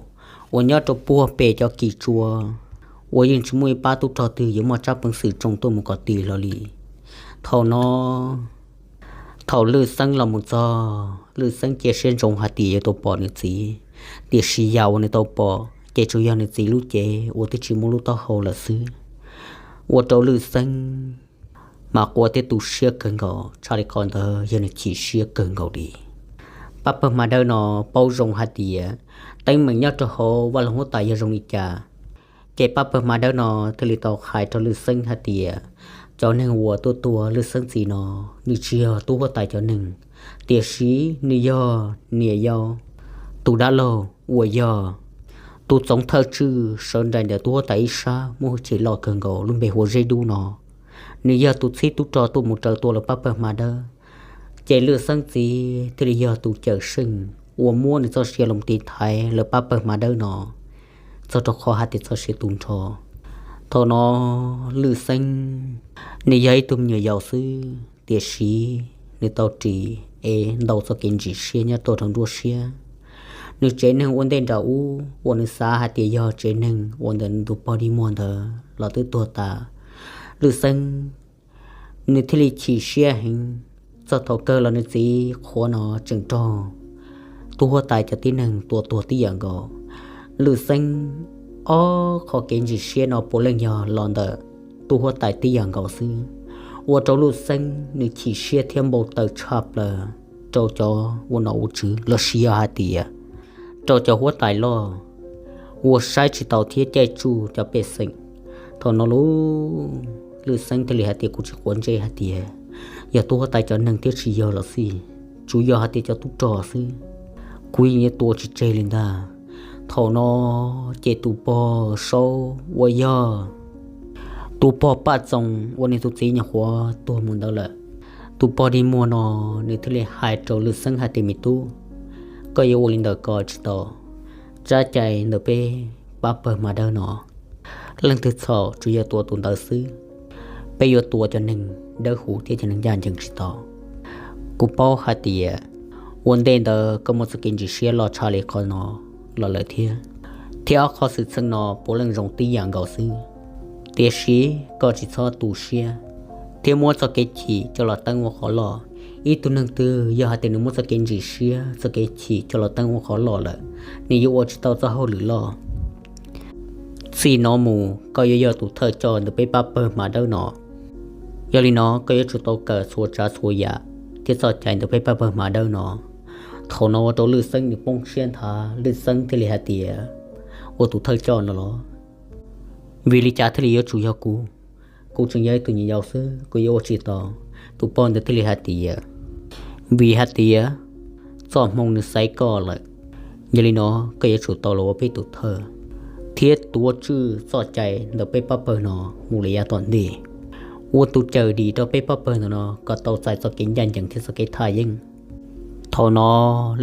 uas nyob rau puag pem cov kis tsua uas yeej tsis muaj ib pab tub rog twg yuav muaj tsab peev xwm tsoo tuaj mus kom tis hlo li. Thaum no, thaum Lwj Xeeb los mus txog, Lwj Xeeb cia siab ntsoov hais tias yuav tau pom nws txiv, tiam sis yam uas nws tau pom ces tsuas yog nws txiv lub cev uas twb tsis muaj lub taub hau lawm xwb. Ua rau Lwj Xeeb mas quaj thiab tu siab kawg nkaus, tshaj li qhov ntawd yog nws chim siab kawg nkaus li. Pab pawg hma dawb no paub zoo hais tias teeb meem nyob rau hauv vaj loog huab tais yog zoo li cas, ces pab pawg hma dawb no thiaj li tau hais rau Lwj Xeeb hais tias cov neeg uas tuaj tua Lwj Xeeb txiv no, nws tsis yog tub huab tais cov neeg, tiam sis nws yog niam yau tus dab laug uas yog tus txoov thawj tswj sawv nraim ntawm tub huab tais ib sab muaj hwj chim loj kawg nkaus lub npe hu ua Zeb Dub no. Nws yog tus txhib tub rog tuaj mus raws tua lawv pab pawg hma dawb, ces Lwj Xeeb txiv thiaj li yog tus cawm seej uas muab nws txoj sia los tiv thaiv lawv pab pawg hma dawb no, txog rau qhov hais tias txoj sia tu nrho. Thaum no Lwj Xeeb nws yog ib tug me nyuam yaus xwb, tiam sis nws tau ris es ntau txoj kev ntsim siab nyob tuaj rau nruab siab. Nws tsev neeg ua ntej nram ub uas nws xav hais tias yog tsev neeg uas ntawm nws tus pog dig muag ntawd los twb tuag tas. Lwj Xeeb nws thiaj li chim siab heev, txog thaum kawg los nws txiv qhuav no tseem raug tub huab tais cov tib neeg tua tuag tib yam nkaus. Lwj Xeeb ob qho kev ntsim siab no puav leej yog los ntawm tub huab tais tib yam nkaus xwb, ua rau Lwj Xeeb nws chim siab thiab npau taws tshaj plaws rau cov ua nom ua tswv los sis yog hais tias rau cov huab tais loj uas saib tsis taus thiab caij tsuj cov pej xeem. Thaum no lauj, Lwj Xeeb thiaj li hais tias kuv tsis quav ntsej hais tias yog tub huab tais cov neeg thiab tsis yog los xij, tsuas yog hais tias cov tub rog xwb, kuv yeej yuav tua tsis tseg li ntag. Thaum no ces tus pog Saub uas yog tus pog Paj Txoos uas nws tus txiv nyuam qhuav tuag mus ntawd lawm, tus pog dig muag no nws thiaj li hais rau Lwj Xeeb hais tias me tub, koj yuav ua li ntawd ko tsis tau. Tsab cai ntawm peb pab pawg hma dawb no, leej twg txhaum tsuas yog tua tus ntawd xwb. Peb yuav tua cov neeg dawb huv thiab cov neeg ncaj ncees tsis tau. Kuv paub hais tias ua ntej ntawd koj muaj txoj kev ntsim siab loj tshaj li qhov no los lawm thiab, thiab ob qho xwm txheej no puav leej zoo tib yam nkaus xwb. Tiam sis koj tsis txhob tu siab thiab muab txoj kev chim coj los teeb ua qhov loj. Ib tug neeg twg yog hais tias nws muab txoj kev ntsim siab txoj kev chim coj los teeb ua qhov loj lawm, nws yuav ua tsis tau txoj hauj lwm loj. Txij no mus koj yuav yog tus thawj coj ntawm peb pab pawg hma dawb no. Yog li no koj yuav tsum tau kawm txhua tsav txhua yam thiab txoj cai ntawm peb pab pawg hma dawb no. Thaum no ua rau Lwj Xeeb nws poob siab nthav, Lwj Xeeb thiaj li hais tias, ua tus thawj coj no los, vim li cas thiaj li yuav tsum yog kuv? kuv tseem yog ib tug nyuam yaus xwb, kuv yuav ua tsis tau. Tus pog ntawd thiaj li hais tias, vim hais tias txoj hmoo nws xaiv koj lawm, yog li no koj yuav tsum tau los ua peb tus thawj thiab tuav tswj txoj cai ntawm peb pab pawg no mus li yav tom ntej, ua tus cawm dim rau peb pab pawg ntawm no kom tau txais txoj kev ncaj ncees thiab txoj kev thaj yeeb. Thaum no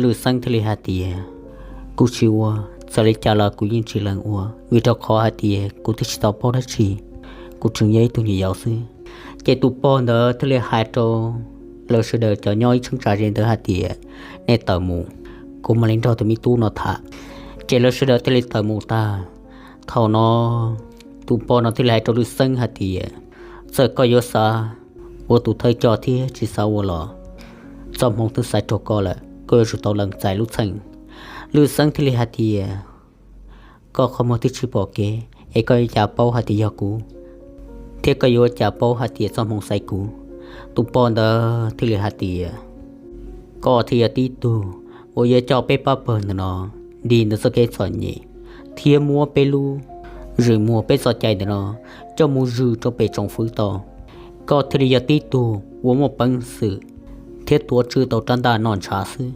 Lwj Xeeb thiaj li hais tias, kuv tsis ua, txawm li cas los kuv yeej tsis lees ua, vim rau qhov hais tias kuv twb tsis tau paub dab tsi, kuv tseem yog ib tug nyuam yaus xwb. Ces tus pog ntawd thiaj li hais rau lawv sawv daws cov nyob ib cheeb tsam ze ntawd hais tias, nej tawm mus, kuv mam li nrog tus me tub no tham. Ces lawv sawv daws thiaj li tawm mus tag. Thaum no tus pog no thiaj li hais rau Lwj Xeeb hais tias, txawm koj yuav xav ua tus thawj coj thiab tsis xav ua los, txoj hmoo twb xaiv rau koj lawm, koj yuav tsum tau lees txais lub txheej. Lwj Xeeb thiaj li hais tias, koj qhov muag twb tsis pom kev es koj yuav cas paub hais tias yog kuv, thiab koj yuav cas paub hais tias txoj hmoo xaiv kuv? Tus pog ntawd thiaj li hais tias, koj thiaj yog tib tug uas yuav coj peb pab pawg ntawm no dim ntawm txoj kev txom nyem thiab muab peb lub zwm muag peb txoj cai ntawm no coj mus zwm rau pem tsoom fwv tau. Koj thiaj li yog tib tug uas muaj peev xwm thiab tuav tswj tau rab ntaj noj ntshav xwb.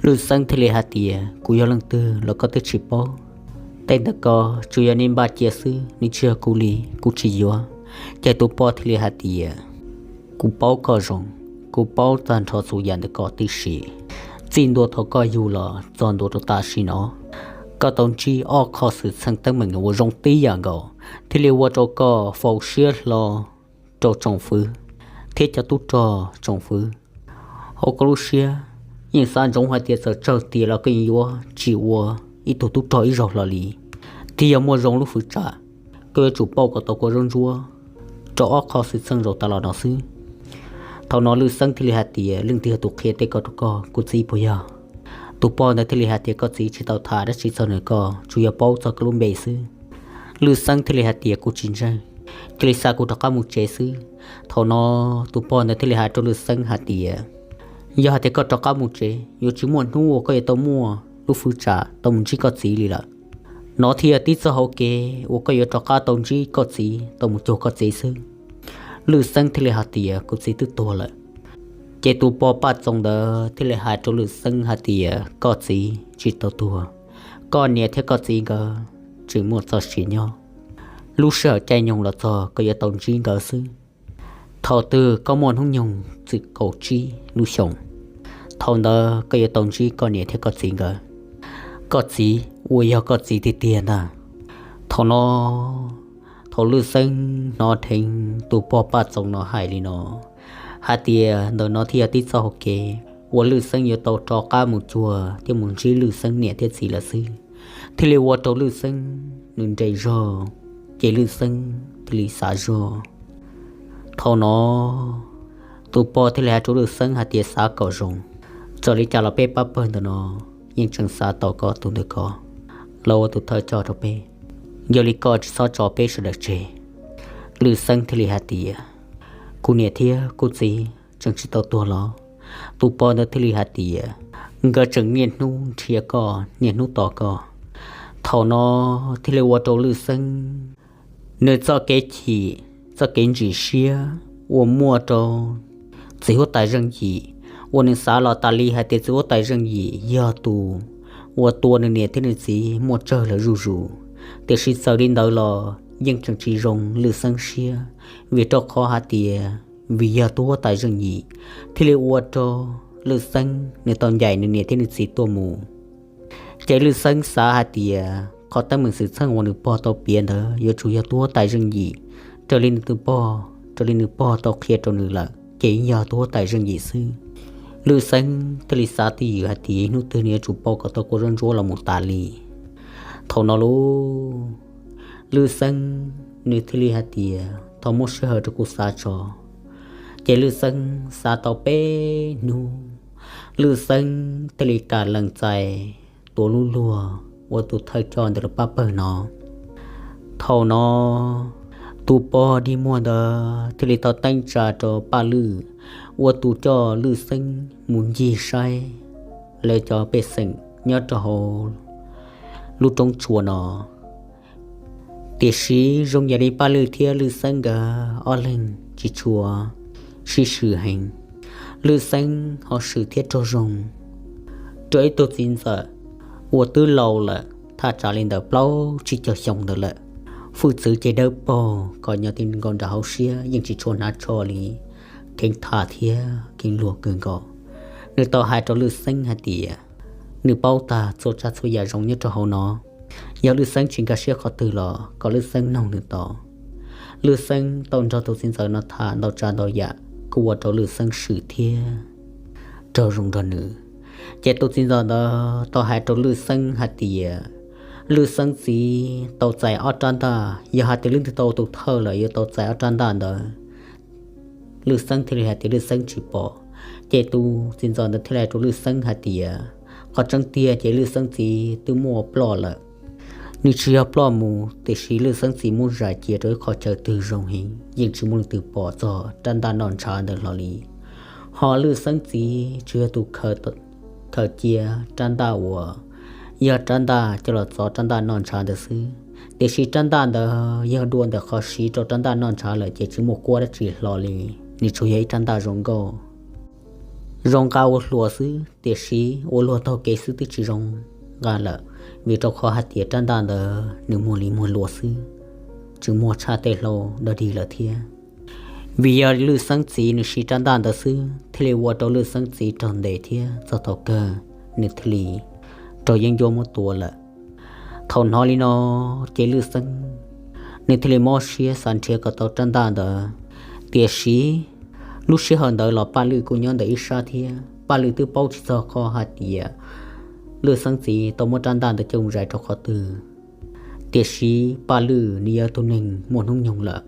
Lwj Xeeb thiaj li hais tias, kuv yog leej twg los koj twb tsis paub. Tej ntawd ko tsuas yog nej npaj cia xwb, nws tsis yog kuv li, kuv tsis yuav. Ces tus pog thiaj li hais tias, kuv paub koj zoo, kuv paub tag nrho txhua yam ntawm koj tib si, txij ntua thaum koj yug los txog ntua rau tam sim no, koj tau ntsib ob qho xwm txheej teeb meem uas zoo tib yam nkaus, thiaj li ua rau koj faus siab hlo rau tsoom fwv thiab cov tub rog tsoom fwv. Hauv koj lub siab yeej xav ntsoov hais tias txawm tsawg tiam los koj yeej yuav tsis ua ib tug tub rog ib zaug hlo li. Thiab yog muaj zoo lub fwv tsam, koj yuav tsum pauj kom tau kua zaub ntsuab rau ob qho xwm txheej zaum tas los no xwb. Thaum no Lwj Xeeb thiaj li hais tias, leej twg yog tus qhia tej ko rau koj, kuv txiv puas yog? Tus pog ntawd thiaj li hais tias, koj txiv tsis tau tham dab tsi txog nws, koj tsuas yog paub txog koj lub npe xwb. Lwj Xeeb thiaj li hais tias, kuv tsis ntseeg, cia li xa kuv rov qab mus tsev xwb. Thaum no tus pog ntawd thiaj li hais rau Lwj Xeeb hais tias, yog hais tias koj rov qab mus tsev, yuav tsis muaj hnub uas koj yuav tau muaj lub fwv tsam tau mus ntsib koj txiv li lawm. No thiaj yog tib txoj hauv kev uas koj yuav rov qab tau ntsib koj txiv, tau mus cuag koj txiv xwb. Lwj Xeeb thiaj li hais tias, kuv txiv twb tuag lawm. Ces tus pog Paj Txoos ntawd thiaj li hais rau Lwj Xeeb hais tias, koj txiv tsis tau tuag, koj niam thiab koj txiv nkawd tseem muaj txoj sia nyob. Lub sij hawm caij nyoog los txog koj yuav tau ntsib nkawd xwb. Thaum twg koj muaj hnub nyoog txwm kaum tsib lub xyoos, thaum ntawd koj yuav tau ntsib koj niam thiab koj txiv nkawd. Koj txiv uas yog koj txiv tiag tiag ntag. Thaum no, thaum Lwj Xeeb hnov dheev tus pog Paj Txoos no hais li no, hais tias ntawm no thiaj yog tib txoj hauv kev uas Lwj Xeeb yuav tau rov qab mus cuag thiab mus ntsib Lwj Xeeb niam thiab txiv lawm xwb, thiaj li ua rau Lwj Xeeb nws nres zog, ces Lwj Xeeb thiaj li xav zog. Thaum no, tus pog thiaj li hais rau Lwj Xeeb hais tias, xav kom zoo, txawm li cas los peb pab pawg ntawm no yeej tseem xav tau koj tus ntawm ko los ua tus thawj coj rau peb. Yog li koj tsis txhob tso peb sawv daws tseg. Lwj Xeeb thiaj li hais tias, kuv niam thiab kuv txiv tseem tsis tau tuag los? Tus pog ntawd thiaj li hais tias, nkawd tseem niaj hnub nrhiav koj, niaj hnub tos koj. Thaum no thiaj li ua rau Lwj Xeeb nws txoj kev chim, txoj kev ntsim siab uas muaj rau txiv huab tais Zeej Yim, uas nws xav los tas li hais tias txiv huab tais Zeej Yim yog tus uas tua nws niam thiab nws txiv muaj tsawg lawm zuj zus. Tiam sis txawm li ntawd los yeej tseem tsis zoo Lwj Xeeb siab, vim rau qhov hais tias vim yog tus huab tais Zeej Yim thiaj li ua rau Lwj Xeeb nws tau ncaim nws niam thiab nws txiv tuaj mus. Ces Lwj Xeeb xav hais tias qhov teeb meem xwm txheej uas nws pog tau piav ntawd yuav tsum yog tus huab tais Zeej Yim, raws li nws tus pog, raws li nws pog tau qhia rau nws lawm ces yog tus huab tais Zeej Yim xwb. Lwj Xeeb thiaj li xav twj ywm hais tias hnub twg nws yuav tsum pauj kom tau kua zaub ntsuab los mus tas li. Thaum no lauj, Lwj Xeeb nws thiaj li hais tias thov muab sij hawm rau kuv xav tso. Ces Lwj Xeeb xav tau peb hnub, Lwj Xeeb thiaj li kam lees txais tua lub luag ua tus thawj coj ntawm lawv pab pawg no. Thaum no, tus pog dig muag ntawd thiaj li tau teeb tsa rau Paj Lwj ua tus coj Lwj Xeeb mus ncig saib lawv cov pej xeem nyob rau hauv lub roob tsua no. Tiam sis zoo yam li Paj Lwj thiab Lwj Xeeb nkawd ob leeg tsis tshua sib swm heev, Lwj Xeeb ho swm thiab raug zoo rau ib tug txiv ntxawm uas twb laus lawm thaj tsam li ntawm plaub tsib caug xyoo ntawd lawm. Hwj txwv ces dawb paug, kom nyob ti nkaus nram hauv siab yeej tsis tshua hnav tsho li, kheev tham thiab kheev luag kawg nkaus. Nws tau hais rau Lwj Xeeb hais tias nws paub tag txhua tsav txhua yam zoo nyob rau hauv no. Yog Lwj Xeeb tsis nkag siab qhov twg los kom Lwj Xeeb noog nws tau. Lwj Xeeb tau nrog tus txiv ntxawm no tham ntau tsav ntau yam kuj ua rau Lwj Xeeb swm thiab raug zoo nrog nws. Ces tus txiv ntxawm ntawd tau hais rau Lwj Xeeb hais tias Lwj Xeeb txiv tau txais ob rab ntaj, yog hais tias leej twg tau ua tus thawj lawm yuav tau txais ob rab ntaj ntawd. Lwj Xeeb thiaj li hais tias Lwj Xeeb tsis pom. Ces tus txiv ntxawm ntawd thiaj li hais rau Lwj Xeeb hais tias qhov tseeb tiag ces Lwj Xeeb txiv twb muaj ploj lawm. Nws tsis yog ploj mus, tiam sis Lwj Xeeb txiv muab zais cia rau ib qho chaw twg zoo heev yeej tsis muaj leej twg pom txog rab ntaj noj ntshav ntawd hlo li. Ho Lwj Xeeb txiv tsuas yog tus khaws cia rab ntaj uas yog rab ntaj coj los txov rab ntaj noj ntshav ntawd xwb, tiam sis rab ntaj ntawd yog dua ntawm qhov siv rau rab ntaj noj ntshav lawm ces tsis muaj kuab dab tsi hlo li. Nws tsuas yog ib rab ntaj zoo nkauj, zoo nqa ua hluas xwb, tiam sis ua luag taug kev xwb twb tsis zoo nqa lawm, vim rau qhov hais tias rab ntaj ntawd nws muag li muag luas xwb, tsis muag tshaj tej hlau dog dig lawm thiab. Vim yog Lwj Xeeb txiv nws siv rab ntaj ntawd xwb thiaj li ua rau Lwj Xeeb txiv raug ntes thiab txog thaum kawg nws thiaj li raug yeeb ncuab muab tua lawm. Thaum hnov li no ces Lwj Xeeb nws thiaj li mob siab xav nrhiav kom tau rab ntaj ntawd, tiam sis lub sij hawm ntawd los Paj Lwj kuj nyob ntawm ib sab thiab. Paj Lwj twb paub tsis txog qhov hais tias Lwj Xeeb txiv tau muab rab ntaj ntawd coj mus zais rau qhov twg, tiam sis Paj Lwj nws yog tus neeg muaj hnub nyoog lawm,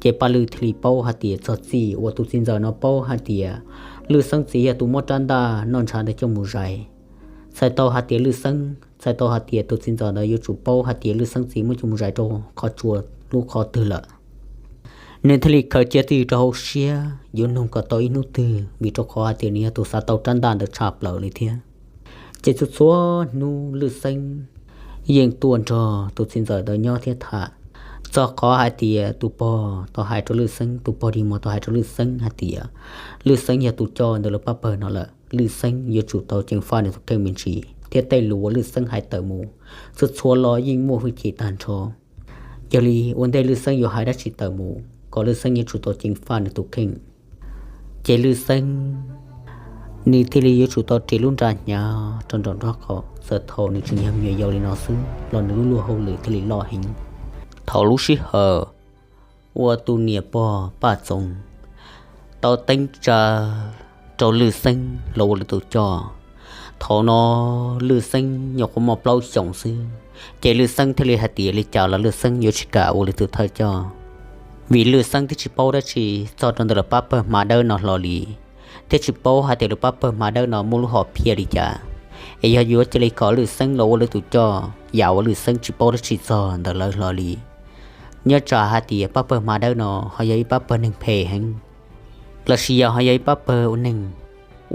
ces Paj Lwj thiaj li paub hais tias txog txij uas tus txiv ntxawm no paub hais tias Lwj Xeeb txiv yog tus muab rab ntaj noj ntshav ntawd coj mus zais, txhais tau hais tias Lwj Xeeb, txhais tau hais tias tus txiv ntxawm ntawd yuav tsum paub hais tias Lwj Xeeb txiv muab coj mus zais rau qhov tsua lub qhov twg lawm. Nws thiaj li khaws cia twj ywm rau hauv siab yuav nug kom tau ib hnub twg, vim rau qhov hais tias nws yog tus xav tau rab ntaj ntawd tshaj plaws li thiab. Ces txhua txhua hnub Lwj Xeeb yeej tuaj nrog tus txiv ntxawm ntawd nyob thiab tham. Txog qhov hais tias tus pog tau hais rau Lwj Xeeb, tus pog dig muag tau hais rau Lwj Xeeb hais tias Lwj Xeeb yog tus coj ntawm lawv pab pawg no lawm, Lwj Xeeb yuav tsum tau ceev faj nws tus kheej me ntsis thiab tej lus uas Lwj Xeeb hais tawm mus txhua txhua los yeej muaj hwj chim tag nrho. Yog li ua ntej Lwj Xeeb yuav hais dab tsi tawm mus kom Lwj Xeeb yuav tsum tau ceev faj nws tus kheej. Ces Lwj Xeeb nws thiaj li yuav tsum tau ris lub nra hnyav rau nraum nraub qaum, txawm thaum nws tseem yog me nyuam yaus li no xwb los nws lub luag hauj lwm thiaj li loj heev. Thaum lub sij hawm uas tus niam pog Paj Txoov tau teeb tsa rau Lwj Xeeb los ua lawv tus coj, thaum no Lwj Xeeb nyuam qhuav muaj plaub xyoos xwb, ces Lwj Xeeb thiaj li hais tias li cas los Lwj Xeeb yuav tsis kam ua lwm tus thawj coj, vim Lwj Xeeb twb tsis paub dab tsi txog rau ntawm lawv pab pawg hma dawb no hlo li, thiab tsis paub hais tias lawv pab pawg hma dawb no muaj lub hom phiaj li cas. Es yog yuav cia li kom Lwj Xeeb los ua lawv tus coj yam uas Lwj Xeeb tsis paub dab tsi txog ntawm lawv hlo li, nyob tsam hais tias pab pawg hma dawb no ho yog ib pab pawg neeg phem heev, lossis yog ho yog ib pab pawg ua neeg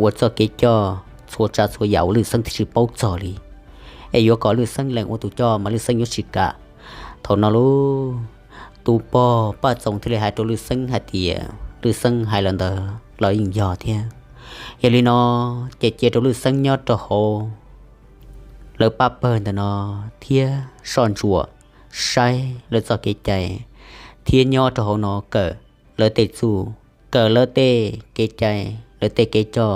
uas txoj kev coj txhua tsav txhua yam uas Lwj Xeeb twb tsis paub txog li, es yuav kom Lwj Xeeb lees ua tus coj mas Lwj Xeeb yuav tsis kam. Thaum no lub, tus pog Paj Txoov thiaj li hais rau Lwj Xeeb hais tias Lwj Xeeb hais los ntawd los yeej yog thiab. Yog li no ces cia rau Lwj Xeeb nyob rau hauv lawv pab pawg ntawm no thiab soj ntsuam saib lawv txoj kev cai, thiab nyob rau hauv no kawm lawv tej txuj, kawm lawv tej kev cai, lawv tej kev coj,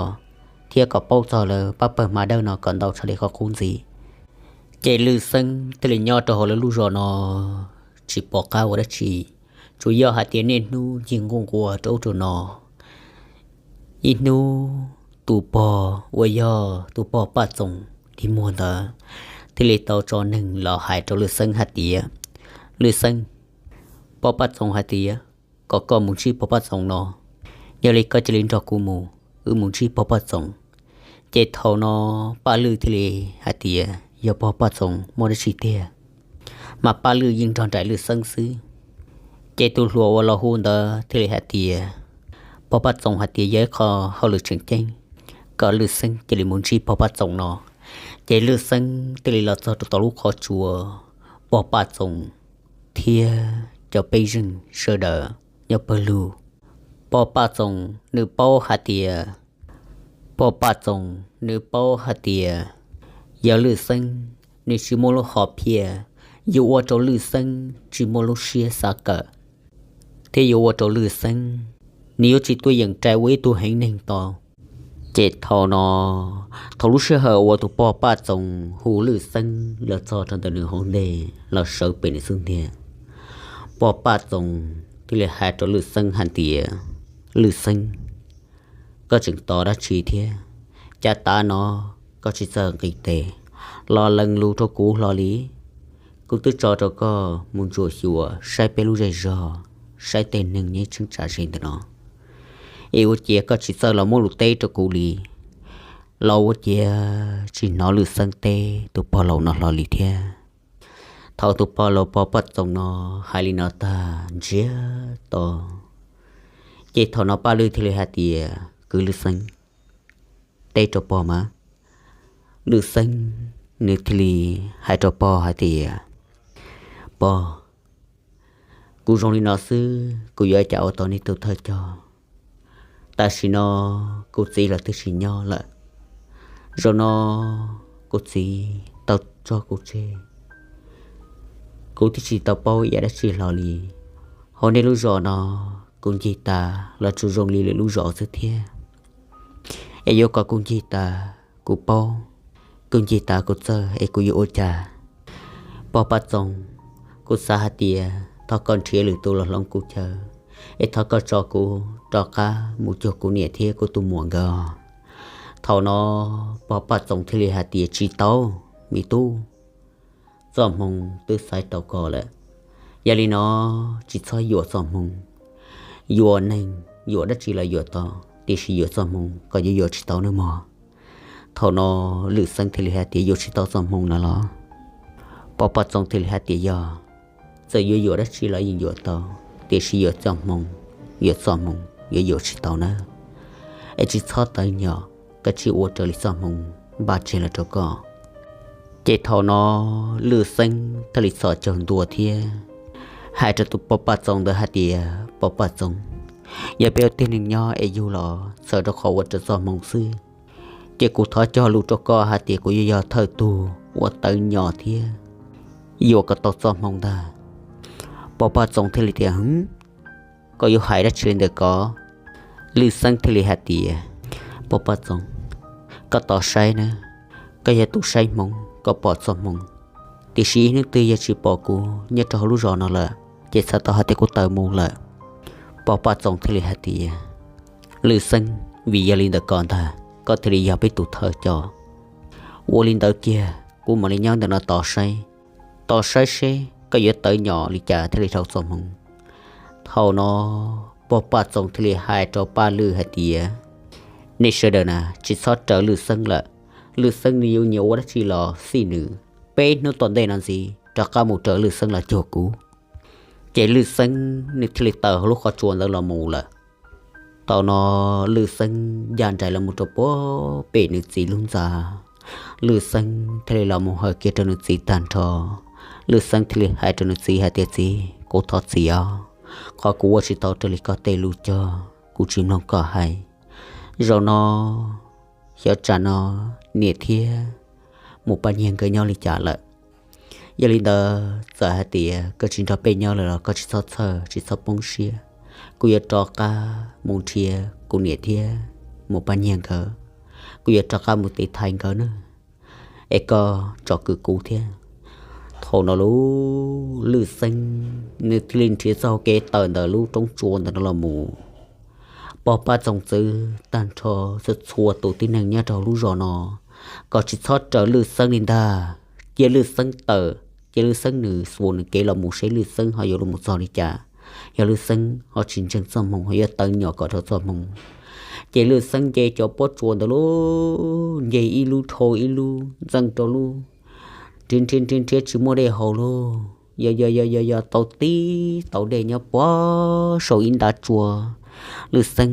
thiab kom paub txog lawv pab pawg hma dawb no kom ntau tshaj li qhov qub ntxiv. Ces Lwj Xeeb thiaj li nyob rau hauv lawv lub zos no tsis pom qab ua dab tsi, tsuas yog hais tias niaj hnub ncig nquj nquas rau ub rau no. Ib hnub tus pog uas yog tus pog Paj Txoov dig muag ntawd thiaj li tau tso neeg los hais rau Lwj Xeeb hais tias, Lwj Xeeb, pog Paj Txoov hais tias kom koj mus ntsib pog Paj Txoov no, yog li koj cia li nrog kuv mus, wb mus ntsib pog Paj Txoov. Ces thaum no Paj Lwj thiaj li hais tias yog pog Paj Txoov muaj dab tsi tiag, mas Paj Lwj yeej nrog nraim Lwj Xeeb xwb. Ces tus hluas uas los hu ntawd thiaj li hais tias pog Paj Txoov hais tias yog ib qho hauj lwm tseem ceeb, kom Lwj Xeeb cia li mus ntsib pog Paj Txoov no. Ces Lwj Xeeb thiaj li los txog rau tom lub qhov tsua pog Paj Txoov thiab cov pej xeem sawv daws nyob pawg lug. Pog Paj Txoos nws paub hais tias, Pog Paj Txoos nws paub hais tias yog Lwj Xeeb nws tsis muaj lub hom phiaj, yuav ua rau Lwj Xeeb tsis muaj lub siab xav kawm, thiab yuav ua rau Lwj Xeeb nws yuav tsis tuaj yeem rais ua ib tug heev neeg tau. Ces thaum no, thaum lub sij hawm uas tus pog Paj Txoos hu Lwj Xeeb los txog rau ntawm nws hauv ntej los sawv pem nws xub ntiag, pog Paj Txoos thiaj li hais rau Lwj Xeeb hais tias, Lwj Xeeb, koj tseem tos dab tsi thiab? Cas tav no koj tsis txawj nqis tes los lees lus rau kuv hlo li? Kuv twb tso rau koj mus ntsuam xyuas saib peb lub zej zog, saib tej neeg nyob ib cheeb tsam ze ntawm no, es ua ciav koj tsis txawj los muab lus teb rau kuv li. Los ua ciav tsis hnov Lwj Xeeb teb tus pog laus no hlo li thiab. Thaum tus pog laus pog Paj Txoos no hais li no tag ntsiag to, ces thaum no Paj Lwj thiaj li hais tias, Kwv Lwj Xeeb, teb rau pog mas. Lwj Xeeb nws thiaj li hais rau pog hais tias, Pog, kuv zoo li no xwb kuv yuav ua cas ua tau nej tus thawj coj? Tam sim no kuv txiv los twb tsis nyob lawm. Zaum no kuv txiv tau tso kuv tseg, kuv twb tsis tau paub ib yam dab tsi hlo li. Hauv nej lub zos no kuv ncig tas los tsuas zoo li lwm lub zos xwb thiab. Es yuav kom kuv ncig tas kuv paub, kuv ncig tas kuv txawj es kuv yuav ua cas? Pog Paj Txoos, kuv xav hais tias thov koj nrhiav lwm tus los hloov kuv chaw, es thov koj tso kuv rov qab mus cuag kuv niam thiab kuv tus muam nkawd. Thaum no pog Paj Txoos thiaj li hais tias, Tsis tau, me tub, txoj hmoo twb xaiv tau koj lawm. Yog li no tsis txhob yuam txoj hmoo. Yuam neeg yuam dab tsi los yuam tau, tiam sis yuam txoj hmoo koj yuav yuam tsis tau nawb mog. Thaum no Lwj Xeeb thiaj li hais tias, Yuam tsis tau txoj hmoo no los? Pog Paj Txoos thiaj li hais tias, Yog, txawm yuav yuam dab tsi los yeej yuam tau, tiam sis yuam txoj hmoo, yuam txoj hmoo yuav yuam tsis tau nawb. Es tsis txhob tawv nyom, koj cia ua raws li txoj hmoo npaj tseg los rau koj. Ces thaum no Lwj Xeeb thiaj li txhos caug ntua thiab hais rau tus pog Paj Txoos ntawd hais tias, Pog Paj Txoos, yog peb ua tib neeg nyob es yug los txhawm rau qhov ua raws txoj hmoo xwb, ces kuv thov cog lus rau koj hais tias kuv yuav yog thawj tug uas tawv nyom thiab yuam kom tau txoj hmoo ntag. Pog Paj Txoos thiaj li tias, Hwv, koj yuav hais dab tsi li ntawm ko? Lwj Xeeb thiaj li hais tias, Pog Paj Txoos, koj tos saib na, koj yog tus saib hmoo koj pom txoj hmoo, tiam sis ib hnub twg yog tsis pom kuv nyob rau hauv lub zos no lawm ces txhais tau hais tias kuv tawm mus lawm. Pog Paj Txoos thiaj li hais tias, Lwj Xeeb, vim yog li ntawm ko ntag koj thiaj li yog peb tus thawj coj. Ua li ntawd kiag kuv mam li nyob ntawm no tos saib, tos saib seb koj yuav tawv nyom li cas thiaj li dhau txoj hmoo. Thaum no pog Paj Txoos thiaj li hais rau Paj Lwj hais tias, Nej sawv daws na tsis txhob raws Lwj Xeeb lawm. Lwj Xeeb nws yuav nyiam ua dab tsi los xij nws. Peb hnub tom ntej no ntxiv rov qab mus raws Lwj Xeeb los cuag kuv. Ces Lwj Xeeb nws thiaj li tawm hauv lub qhov tsua ntawd los mus lawm. Thaum no Lwj Xeeb ncaj nraim los mus rau puag pem nws txiv lub ntxa. Lwj Xeeb thiaj li los mus hawm kiag rau nws txiv tag nrho. Lwj Xeeb thiaj li hais rau nws txiv hais tias, Txiv, kuv thov txim os, qhov kuv ua tsis tau raws li koj tej lus cog, kuv tsis mloog koj hais. Zaum no xyov tsam no niam thiab mus pab nyiag nkawd nyob li cas lawm. Yog li ntawd txawm hais tias koj tsis nrog peb nyob lawm los koj tsis txhob txhawj tsis txhob poob siab. Kuv yuav rov qab mus nrhiav kuv niam thiab mus pab nyiag nkawd. Kuv yuav rov qab mus tiv thaiv nkawd na. Es koj tsom kwm kuv thiab. Thaum no lub Lwj Xeeb nws thiaj li nrhiav txoj hau kev tawm ntawm lub roob tsua ntawm no los mus. Pog Paj Txoos txwv tag nrho txhua txhua tus tib neeg nyob rau hauv lub zos no kom tsis txhob raws Lwj Xeeb li ntag. Cia Lwj Xeeb tawm, cia Lwj Xeeb nws xuas nws kev los mus seb Lwj Xeeb ho yuav los mus txog li cas. Yog Lwj Xeeb ho tsis ntseeg txoj hmoo ho yuav tawv nyom kom dhau txoj hmoo. Ces Lwj Xeeb nce cov pob tsuas ntawd lub, nce ib lub dhau ib lub, ntxeej rau lub, nrhiav nrhiav nrhiav nrhiav tsis muaj dej haus lauj. Yog yog yog yog yog tau tib tau dej nyob puag saum ib ntav tsua. Lwj Xeeb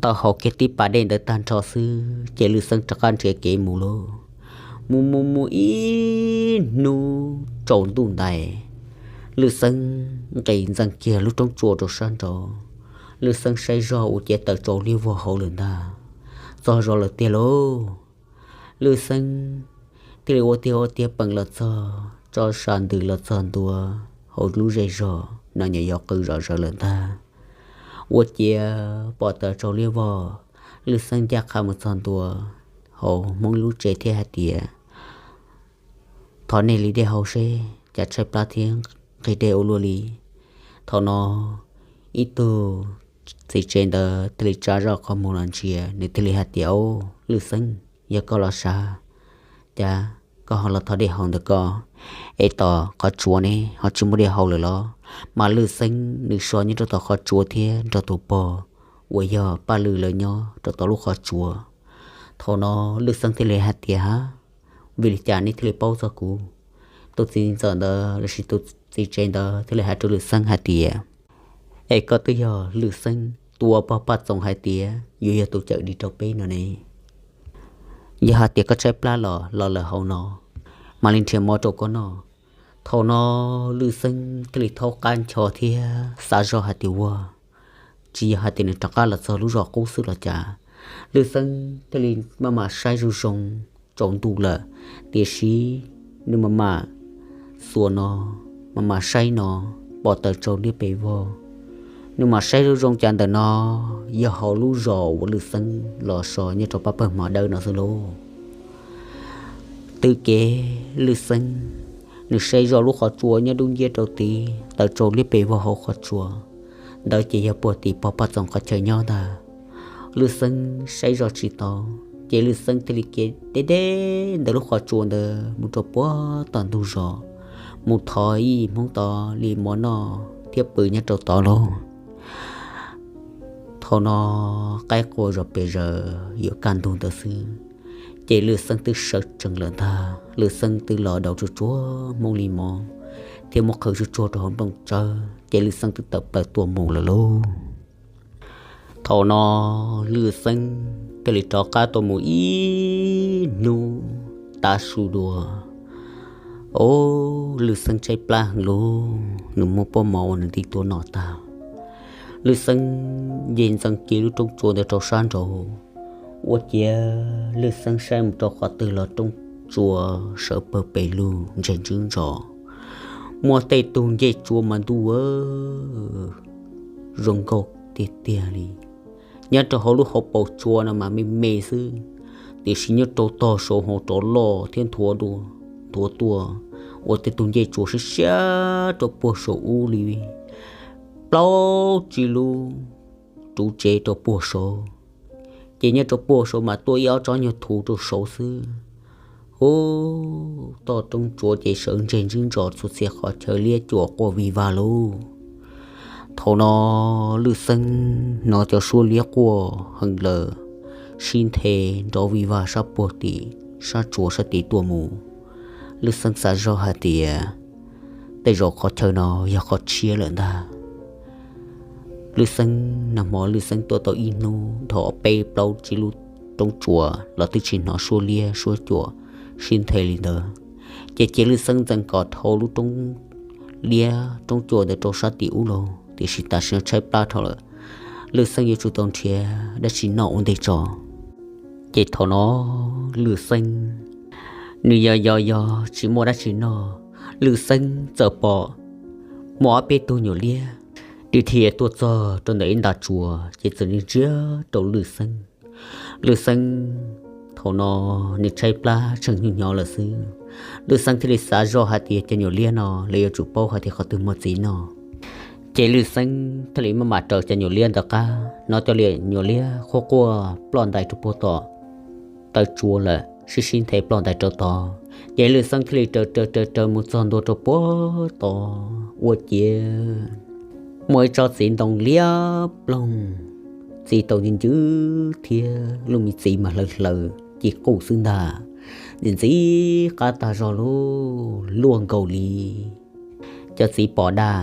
tau haus kiag tib pas dej ntawd tag nrho xwb ces Lwj Xeeb rov qab nrhiav kev mus lauj. Mus mus mus ib hnub tsaus ntuj ntais, Lwj Xeeb nqis ntxees kiag lub roob tsua rau sab nraud, Lwj Xeeb saib zog ua ciav tawm tsau liab vog hauv lawm ntag. Txog zos lawm tiag lauj. Lwj Xeeb thiaj li ua tiag ua tiag peem los txog tso sam ntws los txog ntua hauv lub zej zog no nyuam yaus qw zom zaws lawm ntag. Ua ciav pom tawm tsau liab vog, Lwj Xeeb ncaj qha mus txog ntua hauv Hmoob lub tsev thiab hais tias, thov nej li dej haus seb cas tshaib plab thiab nqhis dej ua luaj li. Thaum no ib tug txiv tsev ntawd thiaj li tsa zoj qhov muag los ntsia, nws thiaj li hais tias, Au, Lwj Xeeb, yog koj los sav, cas koj ho los thov dej haus ntawm koj, es tom qhov tsua ne ho tsis muaj dej haus lawm los? Mas Lwj Xeeb nws so nyob rau tom qhov tsua thiab nrog tus pog uas yog Paj Lwj lawv nyob rau tom lub qhov tsua. Thaum no Lwj Xeeb thiaj li hais tias, Ha, vim li cas neb thiaj li paub txog kuv? Tus txiv ntxawm ntawd lossis tus txiv tsev ntawd thiaj li hais rau Lwj Xeeb hais tias, Es koj twb yog Lwj Xeeb tus uas pog Paj Txoos hais tias yuav yog tus cawm dim rau peb no ne. Yog hais tias koj tshaib plab los los lawm hauv no, mam li nrhiav mov rau koj noj. Thaum no Lwj Xeeb thiaj li thaub qab ncho thiab xav zoj hais tias, Ua, tsis yog hais tias nws rov qab los txog lub zos qub xwb los cas? Lwj Xeeb thiaj li maj mam saib zoo zoo, tsaus ntuj lawm, tiam sis nws maj mam xuas no, maj mam saib no, pom tawm tsau liab pes vog. Nws mam saib zoo zoo cas ntawm no yog hauv lub zos uas Lwj Xeeb los so nyob rau pab pawg hmo dawb no xwb lauj. Twb kev Lwj Xeeb nws saib zoj lub qhov tsua nyob dub nciab rau tid, tawm tsau liab pes vog hauv qhov tsua ntawd ces yog puag tim pog Paj Txoos qhov chaw nyob ntag. Lwj Xeeb saib zoj tsis tau, ces Lwj Xeeb thiaj li kev deb deb ntawm lub qhov tsua ntawd mus rau puag tom ntug zos, mus thov ib Hmoob tod li mov noj thiab pw nyob rau tod lauj. Thaum no qaib qua zos pes zaws yuav kaj ntug ntawd xwb, ces Lwj Xeeb twb sawv tsees lawm ntag. Lwj Xeeb twb los daus tsuag tsuag Hmoob li mov thiab muab qhwv tsuag tsuag rau hauv nplooj tsawb, ces Lwj Xeeb twb tawm plaws tuaj mus lawm lauj. Thaum no Lwj Xeeb thiaj li rov qab tuaj mus ib hnub tav su dua. Au, Lwj Xeeb tshaib plab heev lauj, nws muab pob mov uas nws ntim tuaj noj tag. Lwj Xeeb nce ntxees kiag lub roob tsua ntawd rau sab nraud, ua ciav Lwj Xeeb saib mus rau qhov twg los roob tsua sawv pawg pes lug ntseg ntswb ntsos, muaj tej tug ncej tsua mas ntuj aw, zoo nkauj tiag tiag li. Nyob rau hauv lub hauv paus tsua no mas me me xwb, tiam sis nyob rau tog saud hauv rov loj thiab nthuav dua nthuav tuaj, ua tej tug ncej tsua siab siab rau puag saum ub li plaub tsib lub ruv tsev rau puag saud. Ces nyob rau puag saud mas tuaj ib ob tsob nyuag thuv rau saud xwb. Ub, toj roob tsua ces sawv ntseg ntswb ntsos txhua txhia qhov chaw, liab cuam quaj vig vag lauj. Thaum no Lwj Xeeb hnov cov suab liab quaj heev lawm, sib nthe nrov vig vag sab puag tim sab tsua sab tid tuaj mus. Lwj Xeeb xav zoj hais tias tej zaum qhov chaw no yog qhov tshiab lawm ntag. Lwj Xeeb nag hmo Lwj Xeeb tuaj tau ib hnub dhau peb plaub tsib lub roob tsua los twb tsis hnov suab liab suab cuam sib nthe li ntawd. Ces cia Lwj Xeeb ntxeev kom dhau lub roob liab roob tsua ntawd rau sab tim ub lauj, tiam sis tam sim no tshaib plab dhau lawm, Lwj Xeeb yuav tsum tau nrhiav dab tsi noj ua ntej tso. Ces thaum no Lwj Xeeb nws yog yog yog tsis muaj dab tsi noj, Lwj Xeeb txawm pom muaj ob peb tug nyuam liab dhia dhia tuaj txog rau ntawm ib nta tsua, ces txawm ntsia rau Lwj Xeeb. Lwj Xeeb thaum no nws tshaib plab tsheej hnyo hnyo lawm xwb. Lwj Xeeb thiaj li xav zoj hais tias cov nyuam liab no lawv yuav tsum paub hais tias qhov twg muaj txiv noj. Ces Lwj Xeeb thiaj li maj mam raws cov nyuam liab ntawd qab, hnov cov nyuam liab quaj quaj ploj ntais rau puag tom taw tsua lawm, sib sib nthe ploj ntais rau tod. Ces Lwj Xeeb thiaj li raws raws raws raws mus txog ntua rau puag tod, ua ciav muaj ib tsob txiv ntoo liab ploog, txiv tau ncw ncwb thiab lub me txiv mas hlaws hlaws ci qus xwb ntag, ntxim ntxim qab tag zog lauj, luaj nkaus li cov txiv pos daj.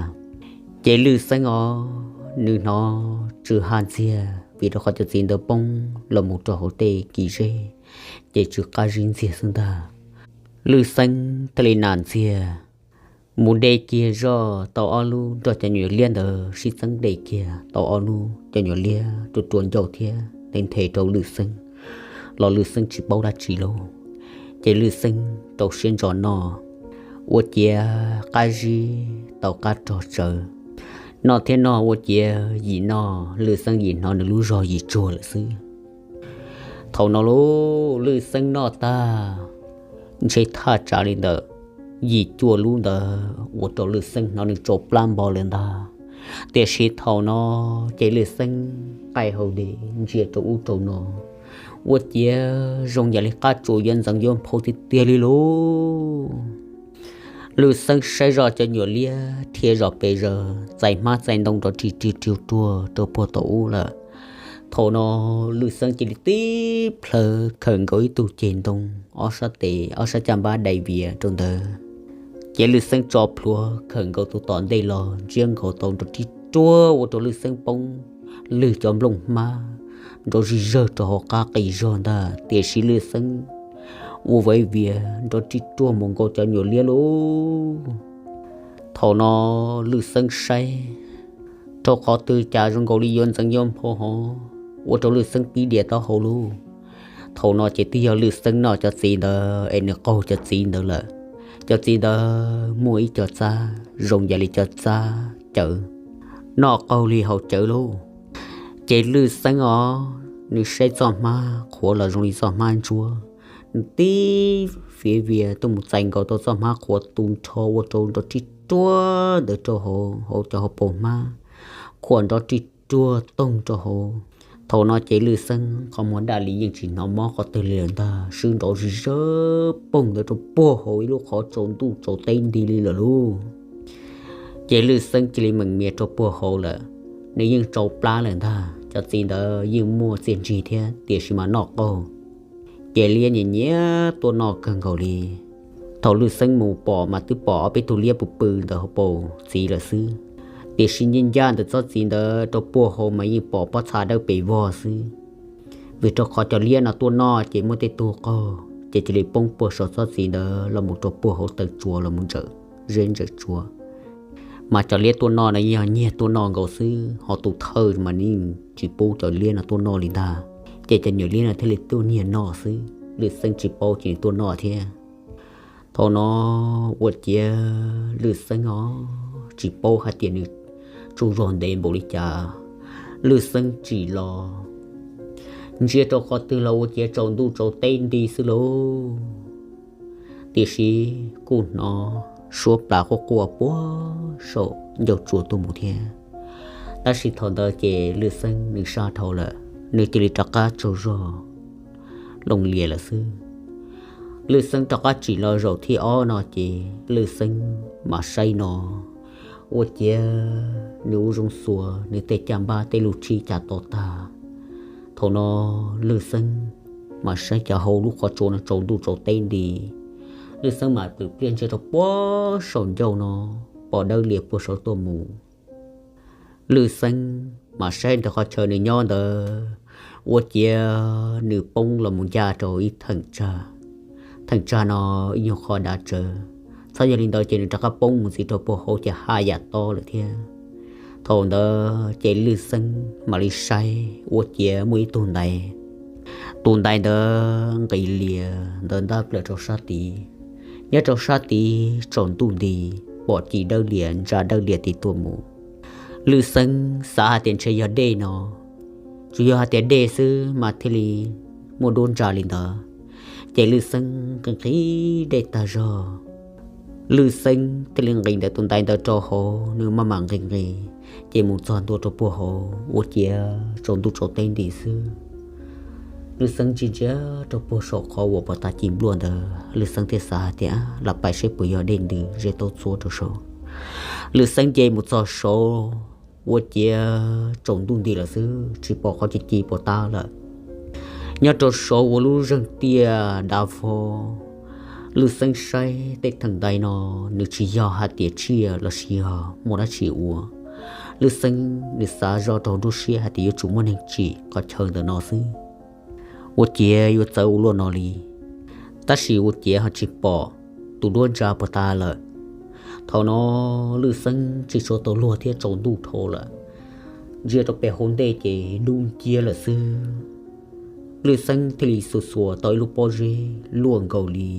Ces Lwj Xeeb os, nws hnov tsw ha ntxiag vim rau qhov cov txiv ntawd poob los mus rau hauv tej kis zeb, ces tsw qab zib ntxiag xwb ntag. Lwj Xeeb thiaj li nam ntxiag mus de kiag zoj tau ob lub, nrog cov nyuam liab ntawd sib txeeb de kiag tau ob lub, cov nyuam liab rua rua ncauj thiab nthe nthe rau Lwj Xeeb los Lwj Xeeb tsis paub dab tsi lauj. Ces Lwj Xeeb rau siab ntso noj, ua ciav qab zib tau qab rog tsawv, noj thiab noj ua ciav yim noj Lwj Xeeb yim hnov nws lub zog yim tsuag lawm xwb. Thaum no lauj Lwj Xeeb noj tag ntshe thaj tsam li ntawm yim cuaj lub ntawd ua rau Lwj Xeeb hnov nws tsau plab npo lawm ntag. Tiam sis thaum no ces Lwj Xeeb qaij hau de ntsia rau ub rau no, ua ciav zoo yam li qab tsuas yuav ntxeev yuav nphau tiag tiag li lauj. Lwj Xeeb saib zoj cov nyuam liab dhia zom pes zaws txais hmab txais ntoo nrov rig rig riu ruag rau puag tom ub lawm. Thaum no Lwj Xeeb cia li tib plhaw khawm nkaus ib tug ceg ntoo, ob sab tes ob sab caj npab dai vias rau ntawd. Ces Lwj Xeeb tso plhuav khawm nkaus tus tom ntej los ntsiab nkaus tau nrov rig ruag ua rau Lwj Xeeb poob lwg cov nplooj hmab nrov zig zawg rau hauv qab qis zog ntag. Tiam sis Lwj Xeeb ua vaiv vias nrov rig ruag mus nkaus cov nyuam liab lauj. Thaum no Lwj Xeeb saib rau qhov twg cas zoo nkaus li yuav ntxeev yuav nphau hov, ua rau Lwj Xeeb pib dias taub hau lauj. Thaum no ces twb yog Lwj Xeeb noj cov txiv ntawd es nws qaug cov txiv ntawd lawm. Cov txiv ntawd muaj ib co txab zoo yam li cov txab cawv, noj qaug li hauv cawv lauj. Ces Lwj Xeeb os, nws saib txoj hmab qhuav los zoo li txoj hmab ntsuab, nws tib fiav vias tuaj mus txais nkaus tau txoj hmab qhuav tu nrho ua rau nrov rig ruag ntawd rau hauv, hauv cov hauv paus hmab, khuam nrov rig ruag toog rau hauv. Thaum no ces Lwj Xeeb qhov muag daj li yeej tsis hnov mob qhov twg li lawm ntag, swb nrov zig zawg poog ntawd rau puag hauv ib lub qhov tsaus ntuj tsaus teb nti li lawm lauj. Ces Lwj Xeeb cia li meem mias rau puag hauv lawm, nws yeej tsau plab lawm ntag. Cov txiv ntawd yeej muaj txiaj ntsig thiab tiam sis mas noj qaug, ces liab nyiam nyiam tuaj noj kawg nkaus li. Thaum Lwj Xeeb mus pom mas twb pom ob peb tug liab pw pw ntawm hauv paus txiv lawm xwb, tiam sis ncaj ncaj ntawm txoj txiv ntawd rau puag hauv mas yeej pom pob txha dawb pes vog xwb. Vim rau qhov cov liab no tuaj noj ces muaj tej tug qaug ces cia li poob puag saum txoj txiv ntawd los mus rau puag hauv taw tsua los mus ntsawm zeb ntsawm tsua. Mas cov liab tuaj noj no yog nyiag tuaj noj nkaus xwb, ho tus thawj mas yeej tsis pub cov liab no tuaj noj li ntag. Ces cov nyuam liab no thiaj li tuaj nyiag noj xwb, Lwj Xeeb tsis paub ces nws tuaj noj thiab. Thaum no ua ciav Lwj Xeeb os, tsis paub hais tias nws tsaug zog ntev npaum li cas, Lwj Xeeb tsim los ntsia rau qhov twg los ua ciav tsaus ntuj tsaus teb nti xwb lauj. Tiam sis kuj hnov suab plas quaj quaj puag saum ncauj tsua tuaj mus thiab. Tab sis thaum ntawd ces Lwj Xeeb nws sab dhau lawm, nws cia li rov qab tsaug zog loo lias lawm xwb. Lwj Xeeb rov qab tsim los zaum thib ob no ces Lwj Xeeb mam saib no, ua ciav nws ua zoo xuas nws tej caj npab tej lub tshib cas to tag. Thaum no Lwj Xeeb mam saib cov hauv lub qhov tsua no tsaus ntuj tsaus teb nti. Lwj Xeeb mam plwm pliaj ntsia rau puag saum ncauj no, pom dawb lias puag saud tuaj mus. Lwj Xeeb mam saib ntawm qhov chaw nws nyob ntawd, ua ciav nws poob los mus ncaj rau ib theem tsag. Theem tsag no ib nyuag qhov dav tsawv, txhob yog li ntawd ces nws rov qab poob mus ntxiv rau puag hauv ces haj yam tob lawm thiab. Thaum ntawd ces Lwj Xeeb mam li saib ua ciav muaj ib tug ntaiv. Tus ntaiv ntawd nqis lias ntawd ntab plaws rau sab tid. Nyob rau sab tid tsaus ntuj nti, pom ci dawb lias ntsa dawb lias tid tuaj mus. Lwj Xeeb xav hais tias ntshe yog dej no, tsuas yog hais tias dej xwb mas thiaj li muaj duab ntsa li ntawd. Ces Lwj Xeeb nqhis nqhis dej tag zog, Lwj Xeeb thiaj li nqis ntawm tus ntaiv ntawd rau hauv, nws maj mam nqis nqis, ces mus txog ntua rau puag hauv ua ciav tsaus ntuj tsaus teb nti xwb. Lwj Xeeb ntsia ntsia rau puag saum qhov uas pov tas ci npluaj ntawd, Lwj Xeeb thiaj xav hais tias, lam pais seb puas yog dej ntws zeb taub txhuab rau saud. Lwj Xeeb nce mus txog saud ua ciav tsaus ntuj nti lawm xwb, tsis pom qhov ci ci puas tab lawm. Nyob rau saud ua lub zeeg tiaj dav vog. Lwj Xeeb saib tej theem ntaiv no, nws tsis yog hais tias tsiaj los sis yog muaj dab tsi ua. Lwj Xeeb nws xav zoj rau nruab siab hais tias yuav tsum muaj neeg tsim qhov chaw ntawm no xwb, ua ciav yuav txawv ua luaj no li. Tab sis ua ciav ho tsis pom tus duab ntsa puas tas lawm. Thaum no Lwj Xeeb tsis tshua tau luag thiab, tsaus ntuj dhau lawm, ntsia rau pem hauv ntej ces dub nciab lawm xwb. Lwj Xeeb thiaj li xuas xuas tau ib lub pob zeb luaj nkaus li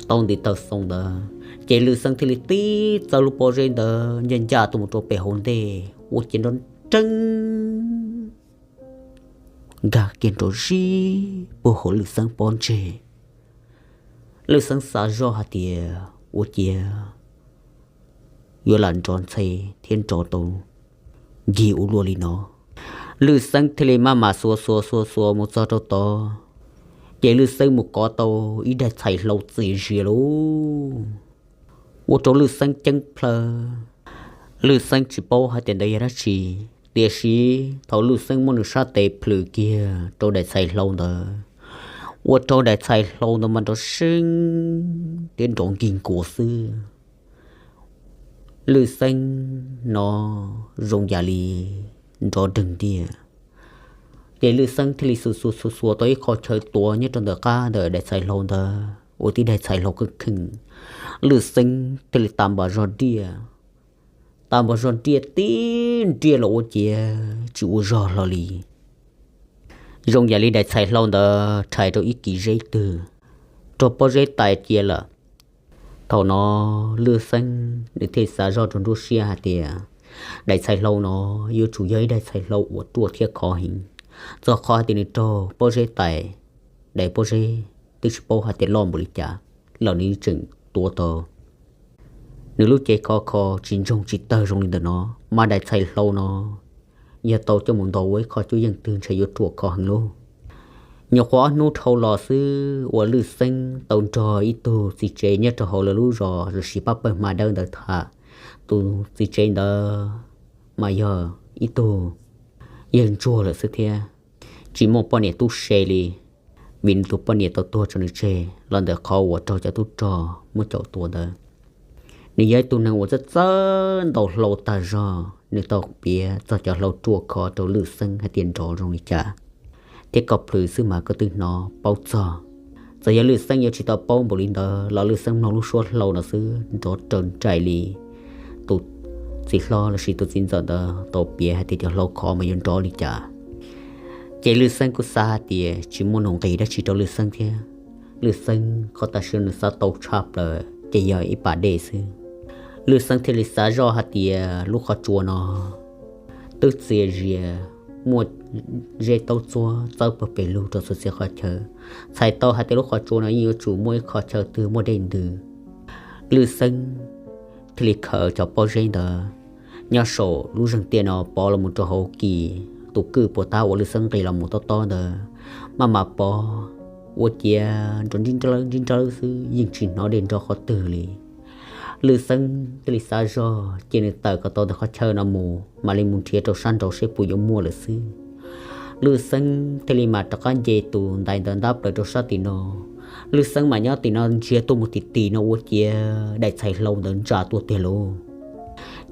tau ntiv taw xoo ntawd, ces Lwj Xeeb thiaj li tib txawb lub pob zeb ntawd ncaj ncaj tuaj mus rau pem hauv ntej ua ciav nrov nreeb nkag kiag nrov zib puag hauv Lwj Xeeb pob ntseg. Lwj Xeeb xav zoj hais tias ua ciav yuav lam nrov ntxhe thiab nrov tau ncig ua luaj li no. Lwj Xeeb thiaj li maj mam xuas xuas xuas xuas mus txog rau tod, ces Lwj Xeeb mus kov tau ib daim txhais hlau txias zias lauj, ua rau Lwj Xeeb ceeb plhaw. Lwj Xeeb tsis paub hais tias ntawd yog dab tsi, tiam sis thaum Lwj Xeeb muab nws sab tes plhws kiag rau daim txhais hlau ntawd, ua rau daim txhais hlau ntawd mas nrov seeb thiab nrov nkig nkuas xwb. Lwj Xeeb no zoo yam li nrov dheev tiag. Ces Lwj Xeeb thiaj li xuas xuas xuas xuas tau ib qho chaw tuav nyob rau ntawm qab ntawm daim txhais hlau ntawd ua tib daim txhais hlau kheej kheej. Lwj Xeeb thiaj li tas npam zog diaj, tas npam zog diaj tib nriaj los ua ciav tsis ua zog hlo li. Zoo yam li daim txhais hlau ntawd rhais rau ib kis zeb twg, raug pob zeb tais cia lawm. Thaum no Lwj Xeeb nws thiaj xav zoj rau nruab siab hais tias daim txhais hlau no yuav tsum yog ib daim txhais hlau uas ruaj thiab khov heev, txog qhov hais tias nws raug pob zeb tais, daim pob zeb twb tsis paub hais tias loj npaum li cas los nws tseem tuav tau nws lub cev khov kho tsis ntsoog tsis tawg zoo li ntawm no, mas daim txhais hlau no yog tau coj mus ntaus ua ib qho cuab yeej twg ntshe yuav ruam khov heev lauj. Nyuam qhuav ob hnub dhau los xwb uas Lwj Xeeb tau nrog ib tug txiv tsev nyob rau hauv lawv lub zos lossis pab pawg hma dawb ntawd tham. Tus txiv tsev ntawd mas yog ib tug yawg ntsuag lawm xwb thiab, tsis muaj poj niam tub se li, vim nws tus poj niam tau tuag tso nws tseg los ntawm qhov uas raug cov tub rog muab caum tua ntawd. Nws yog ib tug neeg uas txawj txawj ntaus hlau tag zog, nws tau piav txog cov hlau ruaj khov rau Lwj Xeeb hais tias nrov zoo li cas, thiab koj plhws xwb mas koj twb hnov paub txog. Txawm yog Lwj Xeeb yuav tsis tau paub npaum li ntawd los Lwj Xeeb mloog lub suab hlau no xwb nrov raws nraim li tus txiv hlob lossis tus txiv ntxawm ntawd tau piav hais tias cov hlau khov mas yuav nrov li cas. Ces Lwj Xeeb kuj xav hais tias tsis muaj nuj nqis dab tsi rau Lwj Xeeb thiab. Lwj Xeeb qhov tam sim no nws xav tau tshaj plaws ces yog ib pas dej xwb. Lwj Xeeb thiaj li xav zoj hais tias lub qhov tsua no twb txias zias, muaj zeb taub txuab txawb pag pes lug rau txhua txhia qhov chaw, txhais tau hais tias lub qhov tsua no yeej yuav tsum muaj ib qhov chaw twg muaj dej ntws. Lwj Xeeb thiaj li khaws cov pob zeb ntawd nyob saum lub zeeg tiaj no pov los mus rau hauv kis tus kwj puas tab uas Lwj Xeeb nqis los mus tob tob ntawd, maj mam pov ua ciav nrov nrib nrawb nrib nrawb xwb yeej tsis hnov dej nrov qhov twg li. Lwj Xeeb thiaj li xav zog cia nws tawm kom tau ntawm qhov chaw no mus mam li mus nrhiav rau sab nraud seb puas yuav muaj lawm xwb. Lwj Xeeb thiaj li mam rov qab nce tus ntaiv ntawd ntab plaws rau sab tim no. Lwj Xeeb mam nyob tim no ntsia tuaj mus tim tim no ua ciav daim txhais hlau ntawd ntsa tuaj tiag lauj.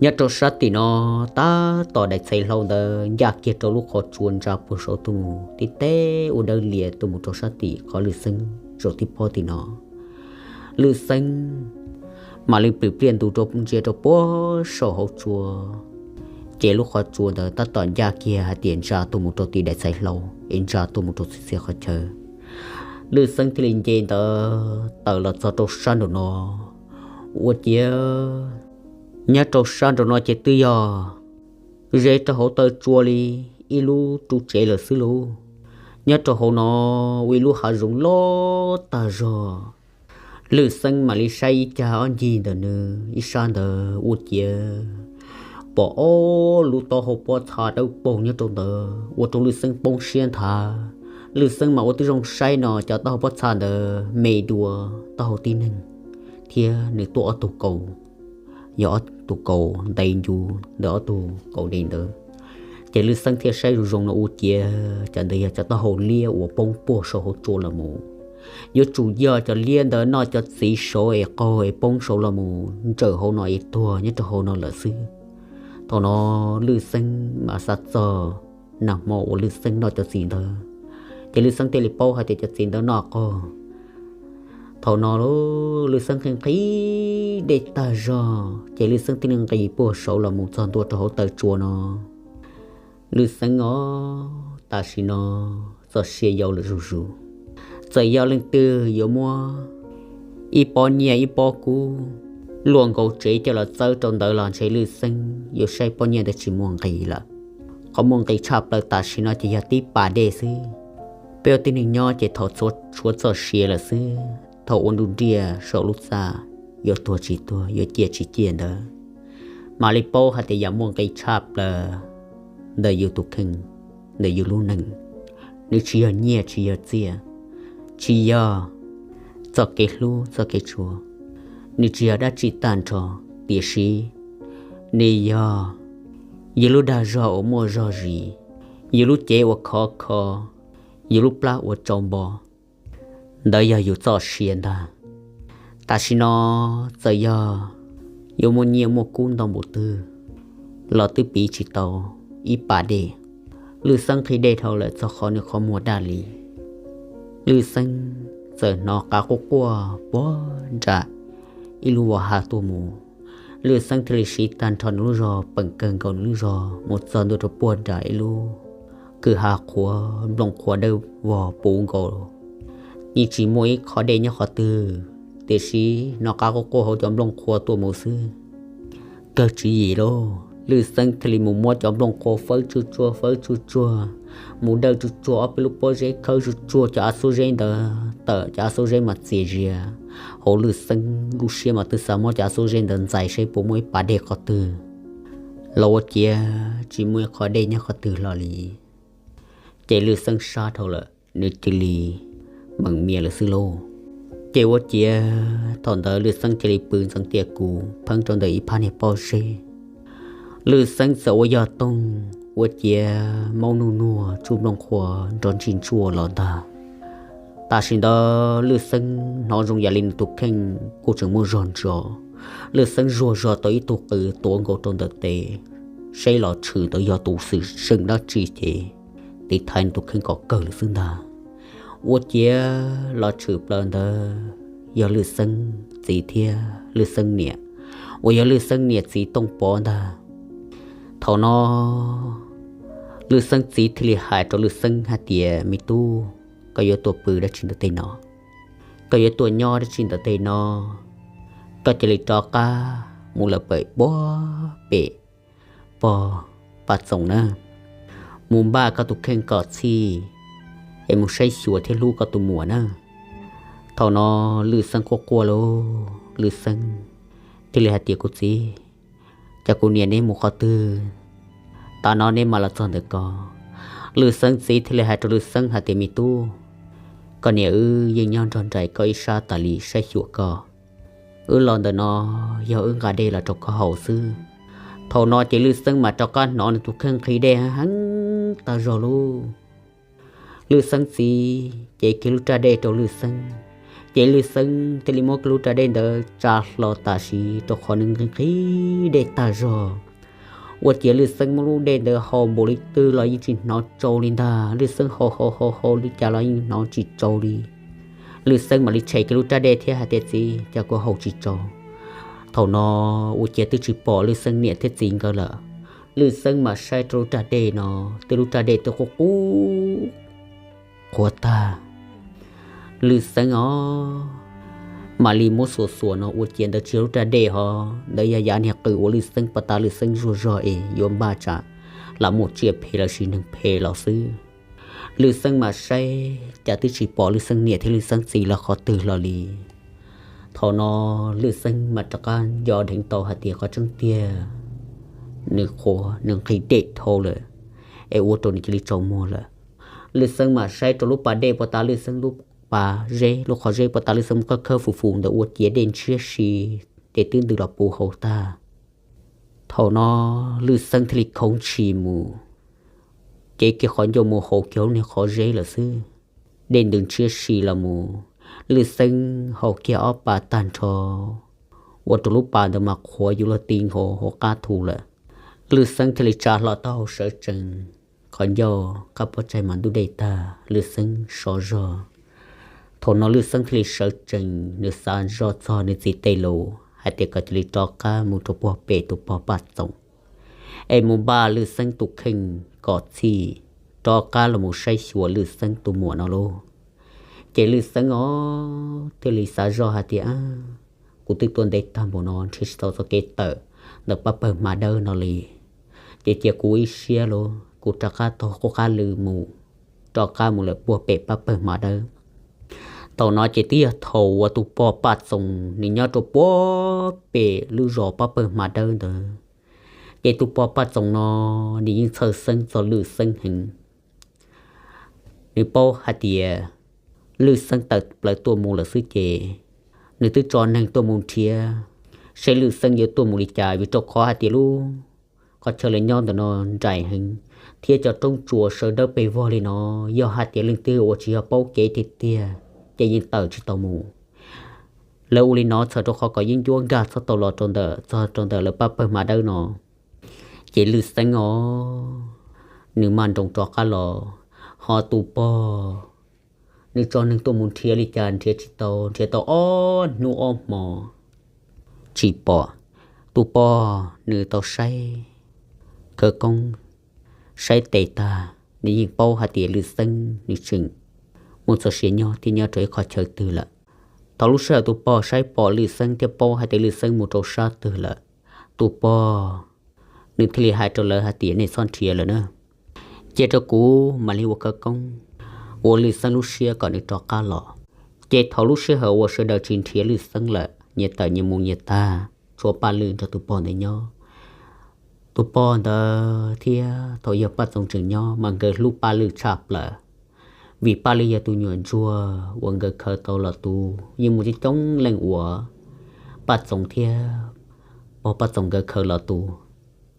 Nyob rau sab tim no tab tom daim txhais hlau ntawd ncaj kiag rau lub qhov tsua ntsa puag saud tuaj mus tib teb ua dawb lias tuaj mus rau sab tim qhov Lwj Xeeb zaum tib pob tim no. Lwj Xeeb mam li plim pliaj ntus rau ntsia rau puag saum hauv tsua, ces lub qhov tsua ntawd tab tom ncaj kiag hais tias ntsa tuaj mus rau tim daim txhais hlau es ntsa tuaj mus rau txhia txhia qhov chaw. Lwj Xeeb thiaj li nce ntawd tawm los txog rau sab nraum no ua ciav nyob rau sab nraum no ces twb yog ze rau hauv taw tsua li ib lub ru tsev lawm xwb lauj. Nyob rau hauv no ua ib lub hav zoov loj tag zog. Lwj Xeeb mam li saib ib cag ob ncig ntawm nws ib sab ntawd ua ciav pom ob lub taub hau pob txha dawb paug nyob rau ntawd ua rau Lwj Xeeb poob siab nthav. Lwj Xeeb mam ua tib zoo saib no cov taub hau pob txha ntawd me dua taub hau tib neeg, thiab nws tuaj ob tug kaus, yog ob tug kaus ntev ncu ntawm ob tug kaus dej ntawd. Ces Lwj Xeeb thiaj saib zoo zoo no ua ciav cov ntawd yog cov taub hau liab uas poob puag saum hauv tsua los mus. Yuav tsum yog cov liab ntawd noj cov txiv saud es qaug es poob saud los mus ntsawm hauv no es tuag nyob rau hauv no lawm xwb. Thaum no Lwj Xeeb mam xav txog nag hmo uas Lwj Xeeb noj cov txiv ntawd, ces Lwj Xeeb thiaj li paub hais tias cov txiv ntawd noj qaug. Thaum no Lwj Xeeb nqhis nqhis dej tag zog ces Lwj Xeeb thiaj li nqis puag saud los mus txog ntua rau hauv taw tsua no. Lwj Xeeb os, tam sim no txoj sia yau lawm zuj zus. Txawm yog leej twg yuav muab ib pob nyiaj ib pob kub luaj nkaus tsev coj los txawb rau ntawd los ntshe Lwj Xeeb yuav saib pob nyiaj ntawd tsis muaj nqis lawm. Qhov muaj nqis tshaj plaws tam sim no ces yog tib pas dej xwb. Peb ua tib neeg nyob ces thaum tshuav txoj sia lawm xwb, thaum ua nruj nriaj saum lub txaj, yuav tuag tsis tuag, yuav ciaj tsis ciaj ntawd, mam li paub hais tias yam muaj nqis tshaj plaws ntawm yus tus kheej, ntawm yus lub neej. Nws tsis yog nyiaj, tsis yog txiaj, tsis yog txoj kev hlub txoj kev tshua, nws tsis yog dab tsi tag nrho, tiam sis nws yog yus lub dag zog uas muaj zog zis, yus lub cev uas khov kho, yus lub plab uas tsau npo. Ntawd yog yus txoj sia ntag. Tam sim no txawm yog yuav muaj nyiaj muaj kub ntau npaum twg los twb piv tsis tau ib pas dej. Lwj Xeeb nqhis dej dhau lawm txog qhov nws qhov muag daj li. Lwj Xeeb txawm hnov qav quaj quaj puag nram ib lub vos hav tuaj mus. Lwj Xeeb thiaj li siv tag nrho nws lub zog peem kawg nkaus nws lub zog mus txog ntua rau puag nram ib lub kwj ha qhuav nplooj qhuav dawb vog puv nkaus, yeej tsis muaj ib qho dej nyob qhov twg, tiam sis hnov qav quaj quaj hauv cov nplooj qhuav tuaj mus xwb. Kawg tswv yim lauj, Lwj Xeeb thiaj li mus muab cov nplooj qhuav fawb tsuag tsuag fawb tsuag tsuag, mus dawj tsuag tsuag ob peb lub pob zeb, khawb tsuag tsuag cov av xub zeb ntawd tawm, cov av xub zeb mas txias zias. Hauv Lwj Xeeb lub siab mas twb xav muab cov av xub zeb ntawd ntxais seb puas muaj ib pas dej qhov twg los ua ciav tsis muaj ib qho dej nyob qhov twg hlo li. Ces Lwj Xeeb sab dhau lawm, nws cia li meem mias lawm xwb lauj. Ces ua ciav thaum ntawd Lwj Xeeb cia li pw ntxeev tiaj kuv pheeb rau ntawm ib phab niag pob zeb. Lwj Xeeb txawm ua yog toog, ua ciav maub nuj nuag tsuj nplooj qhuav nrov ntsij ntsuaj los ntag. Tam sim ntawd Lwj Xeeb hnov zoo yam li nws tus kheej kuj tseem muaj zog ntsos. Lwj Xeeb zuag zog tau ib tug qw tuav nkaus rau ntawm tes, seb los tshwm ntawd yog tus xwm txheej dab tsi ces tiv thaiv nws tus kheej kom kawg lawm xwb ntag. Ua ciav los tshwm plaws ntawd yog Lwj Xeeb txiv thiab Lwj Xeeb niam, uas yog Lwj Xeeb niam txiv Tooj Pov ntag. Thaum no Lwj Xeeb txiv thiaj li hais rau Lwj Xeeb hais tias, me tub, koj yuav tuaj pw dab tsi ntawm tej no? Koj yuav tuaj nyob dab tsi ntawm tej no? Koj cia li rov qab mus lawm pem puag pem pog Paj Txoos na, mus npaj koj tus kheej kom txhij es mus saib xyuas thiab hlub koj tus muam na. Thaum no Lwj Xeeb quaj quaj lauj, Lwj Xeeb thiaj li hais tias, kuv txiv, cas kuv niam neb mus qhov twg, tav no neb mam los txog ntawm ko? Lwj Xeeb txiv thiaj li hais rau Lwj Xeeb hais tias, me tub, koj niam wb yeej nyob nrog nraim koj ib sab tas li saib xyuas koj. Wb los ntawm no yog wb nqa dej los rau koj haus xwb. Thaum no ces Lwj Xeeb mas rov qab hnov nws tus kheej nqhis dej heev tag zog lauj. Lwj Xeeb txiv cev kiag lub raj dej rau Lwj Xeeb, ces Lwj Xeeb thiaj li muab kiag lub raj dej ntawd tsa hlo tam sim rau qhov nws nqhis nqhis dej tag zog. Ua ciav Lwj Xeeb muab lub dej ntawd haus npaum li twg los yeej tsis hnov tsau li ntag. Lwj Xeeb haus haus haus haus li cas los yeej hnov tsis tsau li. Lwj Xeeb mam li tshem kiag lub raj dej thiab hais tias, txiv, cas kuv haus tsis tsau? Thaum no ua ciav twb tsis pom Lwj Xeeb niam thiab txiv nkawd lawm. Lwj Xeeb mam saib rau lub raj dej no, twb lub raj dej twb qub qub qhuav tag. Lwj Xeeb os, mam li muab xuas xuas no ua ciav ntawd tsis yog lub raj dej ho, ntawd yog yav niag qws uas Lwj Xeeb pov tas Lwj Xeeb zuag zog es yuav npaj tsam lam muaj tsiaj phem los sis neeg phem los xwb. Lwj Xeeb mam saib cas twb tsis pom Lwj Xeeb niam thiab Lwj Xeeb txiv lawv qhov twg hlo li. Thaum no Lwj Xeeb mam rov qab nco dheev tau hais tias qhov tseeb tiag nws qhuav, nws nqhis dej dhau lawm, es ua rau nws cia li tsaus muag lawm. Lwj Xeeb mam saib rau lub pas dej pov tas Lwj Xeeb lub pas zeb, lub qhov zeb pov tas Lwj Xeeb mus khawb khawb fus fus ntawd ua ciav dej ntshiab si, ces twb ntws los puv hauv tag. Thaum no Lwj Xeeb thiaj li khoov ntshis mus, cev kiag qhov ncauj mus haus kiag lub niag qhov zeb lawm xwb. Dej ntws ntshiab si los mus, Lwj Xeeb haus kiag ob pas tag nrho, ua rau lub pas ntawd mas qhuav yuav luag ti nkaus hauv qab thu lawm. Lwj Xeeb thiaj li tsa hlo taub hau sawv tsees, qhov ncauj qab pob tsaig mas ntub dej tag, Lwj Xeeb sov zog. Thaum no Lwj Xeeb thiaj li sawv tsees, nws xav zoj txog nws txiv tej lus hais tias kom cia li rov qab mus rau puag pem tus pog Paj Txoos es mus npaj Lwj Xeeb tus kheej kom txhij rov qab los mus saib xyuas Lwj Xeeb tus muam no lauj. Ces Lwj Xeeb os thiaj li xav zoj hais tias, kuv twb tuaj ntev tag npaum no nrhiav tsis tau txoj kev tawm ntawm pab pawg hma dawb no li, ces cia kuv ib siab los kuv rov qab taug qub qab lw mus, rov qab mus lawm puag pem pab pawg hma dawb. Thaum no ces twb yog thaum uas tus pog Paj Txoos nws nyob rau puag pem lub zos pab pawg hma dawb ntawd. Ces tus pog Paj Txoos no nws yeej txhawj xeeb txog Lwj Xeeb heev. Nws paub hais tias Lwj Xeeb tawm plaws tuaj mus lawm xwb ces nws twb tso neeg tuaj mus nrhiav seb Lwj Xeeb yuav tuaj mus li cas, vim rau qhov hais tias lub qhov chaw lawv nyob ntawm no nraim heev thiab cov roob tsuas sawv dawb pes vog li no, yog hais tias leej twg uas tsis yog paub kev tiag tiag ces yeej tawm tsis tau mus. Lawv ua li no txhawm rau qhov kom yeeb ncuab nkag txhob tau los rau ntawm, txog rau ntawm lawv pab pawg hma dawb no. Ces Lwj Xeeb os, nws maj nroos rov qab los, ho tus pog nws tso neeg tuaj mus nrhiav li cas nrhiav tsis tau, nrhiav tau ob hnub ob hmo tsis pom. Tus pog nws tau saib khawv koob, saib tes tag, nws yeej paub hais tias Lwj Xeeb nws tseem muaj txoj sia nyob thiab nyob rau ib qhov chaw twg lawm. Thaum lub sij hawm tus pog saib pom Lwj Xeeb thiab paub hais tias Lwj Xeeb mus rau sab twg lawm, tus pog nws thiaj li hais rau lawv hais tias nej txhob nrhiav lawm na, cia rau kuv mam li ua khawv koob ua Lwj Xeeb lub siab kom nws rov qab los. Ces thaum lub sij hawm uas sawv daws tsis nrhiav Lwj Xeeb lawm, nyias tawm nyias mus nyias tag, tshuav Paj Lwj nrog tus pog ntawd nyob. Tus pog ntawd thiab thaum yog Paj Txoos tseem nyob mas nkawd hlub Paj Lwj tshaj plaws, vim Paj Lwj yog tus nyuam ntsuag uas nkawd khaws tau los tu, yeej muaj coob coob leej uas Paj Txoos thiab pog Paj Txoos nkawd khaws los tu.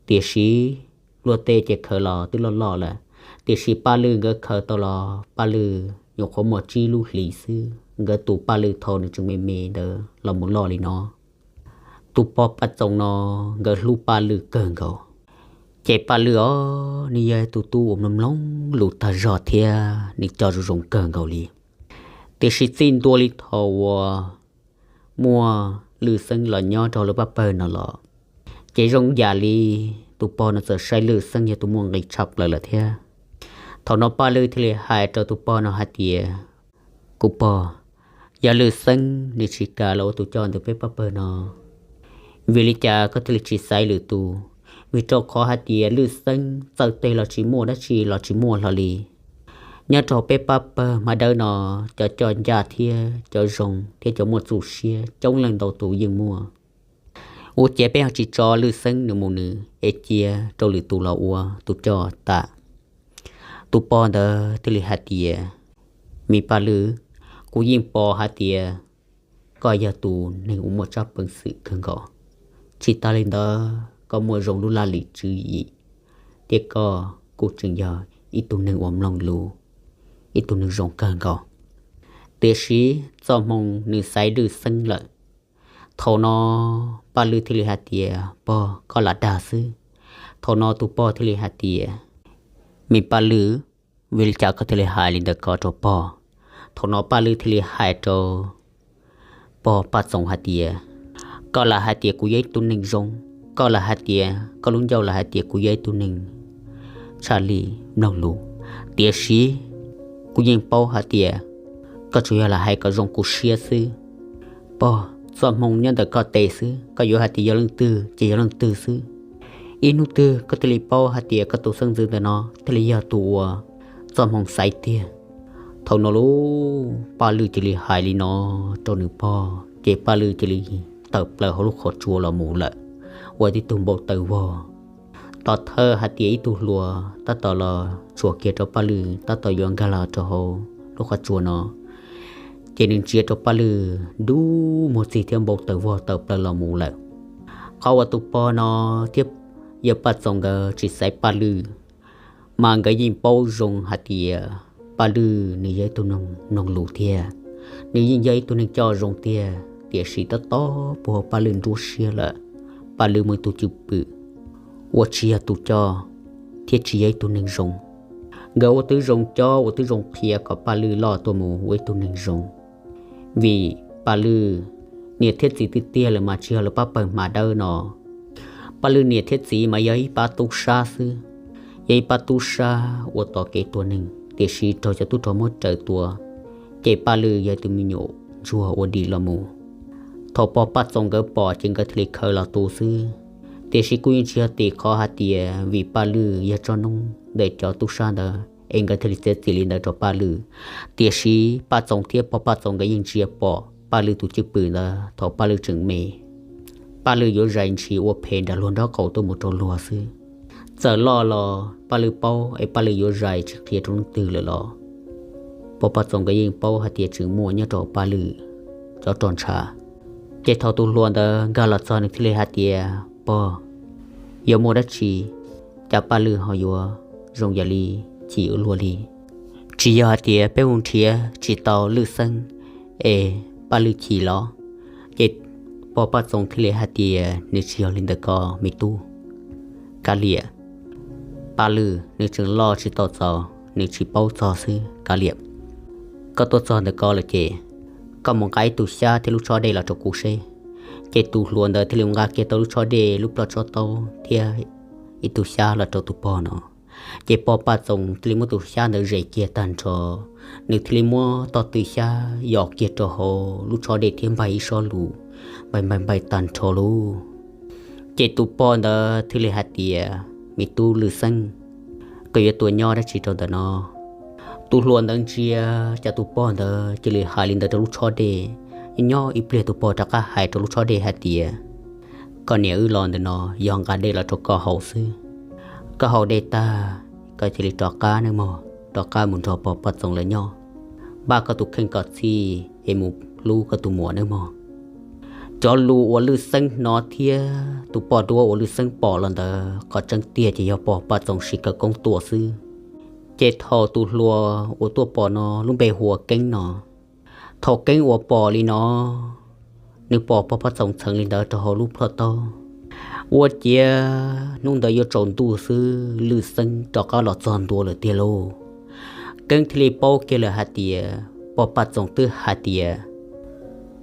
Tiam sis luag tej ces khaws los twb loj loj lawm, tiam sis Paj Lwj nkawd khaws tau los Paj Lwj nyuam qhuav muaj tsib lub hlis xwb, nkawd tu Paj Lwj thaum nws tseem me me ntawd los mus loj li no. Tus pog Paj Txoos no nkawd hlub Paj Lwj kawg nkaus. Ces Paj Lwj os, nws yog tus tub uas mloog mloog lus tag zog thiab nws coj zoo zoo kawg nkaus li. Tiam sis txij ntua li thaum uas muaj Lwj Xeeb los nyob rau lawv pab pawg no los, ces zoo yam li tus pog no txawm saib Lwj Xeeb yog tus muaj nqis tshaj plaws lawm thiab. Thaum no Paj Lwj thiaj li hais rau tus pog no hais tias, kuv pog, yog Lwj Xeeb nws tsis kam los ua tus coj ntawm peb pab pawg no, vim li cas koj thiaj li tsis xaiv lwm tus? Vim rau qhov hais tias Lwj Xeeb txawj teg los tsis muaj, dab tsi los tsis muaj hlo li. Nyob rau peb pab pawg hma dawb no, cov coj ncaj thiab cov zoo thiab cov muaj txuj siab coob leej ntau tus yeej muaj. Ua cas peb ho tsis tso Lwj Xeeb nws mus nws es cia rau lwm tus los ua tus coj tas? Tus pog ntawd thiaj li hais tias, me Paj Lwj, kuv yeej pom hais tias koj yog tus neeg uas muaj tsab peev xwm kawg nkaus. Tsis tas li ntawd koj muaj zoo lub laj lim tswv yim, thiab koj kuj tseem yog ib tug neeg uas mloog lus, ib tug neeg zoo kawg nkaus. Tiam sis txoj hmoo nws xaiv Lwj Xeeb lawm. Thaum no Paj Lwj thiaj li hais tias, pog, koj lam dag xwb. Thaum no tus pog thiaj li hais tias, me Paj Lwj, vim li cas koj thiaj li hais li ntawd ko rau pog? Thaum no Paj Lwj thiaj li hais rau pog Paj Txoos hais tias, koj lam hais tias kuv yog ib tug neeg zoo, koj lam hais tias koj lub ncauj lam hais tias kuv yog ib tug neeg tshaj li mloog lus, tiam sis kuv yeej paub hais tias koj tsuas yog lam hais kom zoo kuv siab xwb. Pog, txoj hmoo nyob ntawm koj tes xwb, koj yuav hais tias yog leej twg ces yog leej twg xwb. Ib hnub twg koj thiaj li paub hais tias koj tus xeeb ntxwv ntawm no thiaj li yog tus uas txoj hmoo xaiv tiag. Thaum no lub Paj Lwj cia li hais li no rau nws pog, ces Paj Lwj cia li tawm plaws hauv lub qhov tsua los mus lawm, ua tib tug npau taws vog. Tod thawj hais tias ib tug hluas tab tom los tsuam kiag rau Paj Lwj, tab tom yuav nkag los rau hauv lub qhov tsua no, ces nws ntsia rau Paj Lwj dub muag txig thiab npau taws vog tawm plaws los mus lawm. Qhov uas tus pog no thiab yawg Paj Txoos nkawd tsis xaiv Paj Lwj, mas nkawd yeej paub zoo hais tias Paj Lwj nws yog ib tug neeg mloog lus tiag, nws yeej yog ib tug neeg coj zoo tiag, tiam sis tab tom puag Paj Lwj nruab siab lawm. Paj Lwj muaj ib tug cwj pwm uas tsis yog tus coj thiab tsis yog ib tug neeg zoo. Nkawd ua tib zoo cob ua tib zoo qhia kom Paj Lwj loj tuaj mus ua ib tug neeg zoo. Vim Paj Lwj niam thiab txiv tiag tiag lawm mas tsis yog lawv pab pawg hma dawb no. Paj Lwj niam thiab txiv mas yog ib pab tub sab xwb, yog ib pab tub sab uas tos kev tua neeg, tiam sis raug cov tub rog muab raws tua, ces Paj Lwj yog tus me nyuam ntsuag ua dim los mus. Thaum pog Paj Txoos nkawd pom ces nkawd thiaj li khaws los tu xwb. Tiam sis kuj yeej tsis yog tim qhov hais tias vim Paj Lwj yog tsob noob ntawm cov tub sab ntawd es nkawd thiaj li txiav txim li ntawd rau Paj Lwj. Tiam sis Paj Txoos thiab pog Paj Txoos nkawd yeej ntsia pom Paj Lwj tus cwj pwm ntawd thaum Paj Lwj tseem me, Paj Lwj yuav zais ntshis ua phem nram luag nraub qaum tuaj mus rau luag xwb. Txawm loj los Paj Lwj paub es Paj Lwj yuav zais tsis qhia rau leej twg lawm los pog Paj Txoos nkawd yeej paub hais tias tseem muaj nyob rau Paj Lwj cov roj ntsha. Ces thaum tus hluas ntawd nkag los txog nws thiaj li hais tias, Pog, yuav muaj dab tsi cas Paj Lwj ho yuav zoo yam li chim ua luaj li? Tsis yog hais tias peb mus nrhiav tsis tau Lwj Xeeb es Paj Lwj chim los? Ces pog Paj Txoos thiaj li hais tias, Nws tsis yog li ntawd ko me tub. Kav liam, Paj Lwj nws tseem loj tsis tau txaus, nws tsis paub txog xwb. Kav liam, koj tuaj txog ntawm ko lawm ces koj mus nqa ib tug xyab thiab lub tshob dej los rau kuv seb. Ces tus hluas ntawd thiaj li mus nqa kiag tau lub tshob dej, lub ploj tsob taub thiab ib tug xyab los rau tus pog no. Ces pog Paj Txoos thiaj li muab tus xyab ntawd zes kiag tag nrho, nws thiaj li muab tog tw xyab yos kiag rau hauv lub tshob dej thiab npaj ib sob lus npai npai npai tag nrho lauj. Ces tus pog ntawd thiaj li hais tias, Me tub Lwj Xeeb, koj yuav tuaj nyob dab tsi rau ntawm no? Tus hluas ntawd ntsia cas tus pog ntawd cia li hais li ntawd rau lub tshob dej. Nyob ib pliag tus pog rov qab hais rau lub tshob dej hais tias, Koj niam wb los ntawm no yog nqa dej los rau koj haus xwb. Koj haus dej tag, koj cia li rov qab nawb mog, rov qab mus nrog pog Paj Txoos lawv nyob. Npaj koj tus kheej kom txhij es mus hlub koj tus muam nawb mog. Cov lus uas Lwj Xeeb hnov thiab tus poj duab uas Lwj Xeeb pom los ntawd, qhov tseeb tiag ces yog pog Paj Txoos siv khawv koob tua xwb. Ces thaum tus hluas uas tuaj pom no lub npe hu ua Keeb no, thaum Keeb uas pom li no, nws pom pog Paj Txoos txheev li ntawd rau hauv lub ploj taub, ua ciav hnub ntawd yuav tsaus ntuj xwb Lwj Xeeb rov qab los txog ntua lawm tiag lauj. Keeb thiaj li paub kiag lawm hais tias pog Paj Txoos twb hais tias,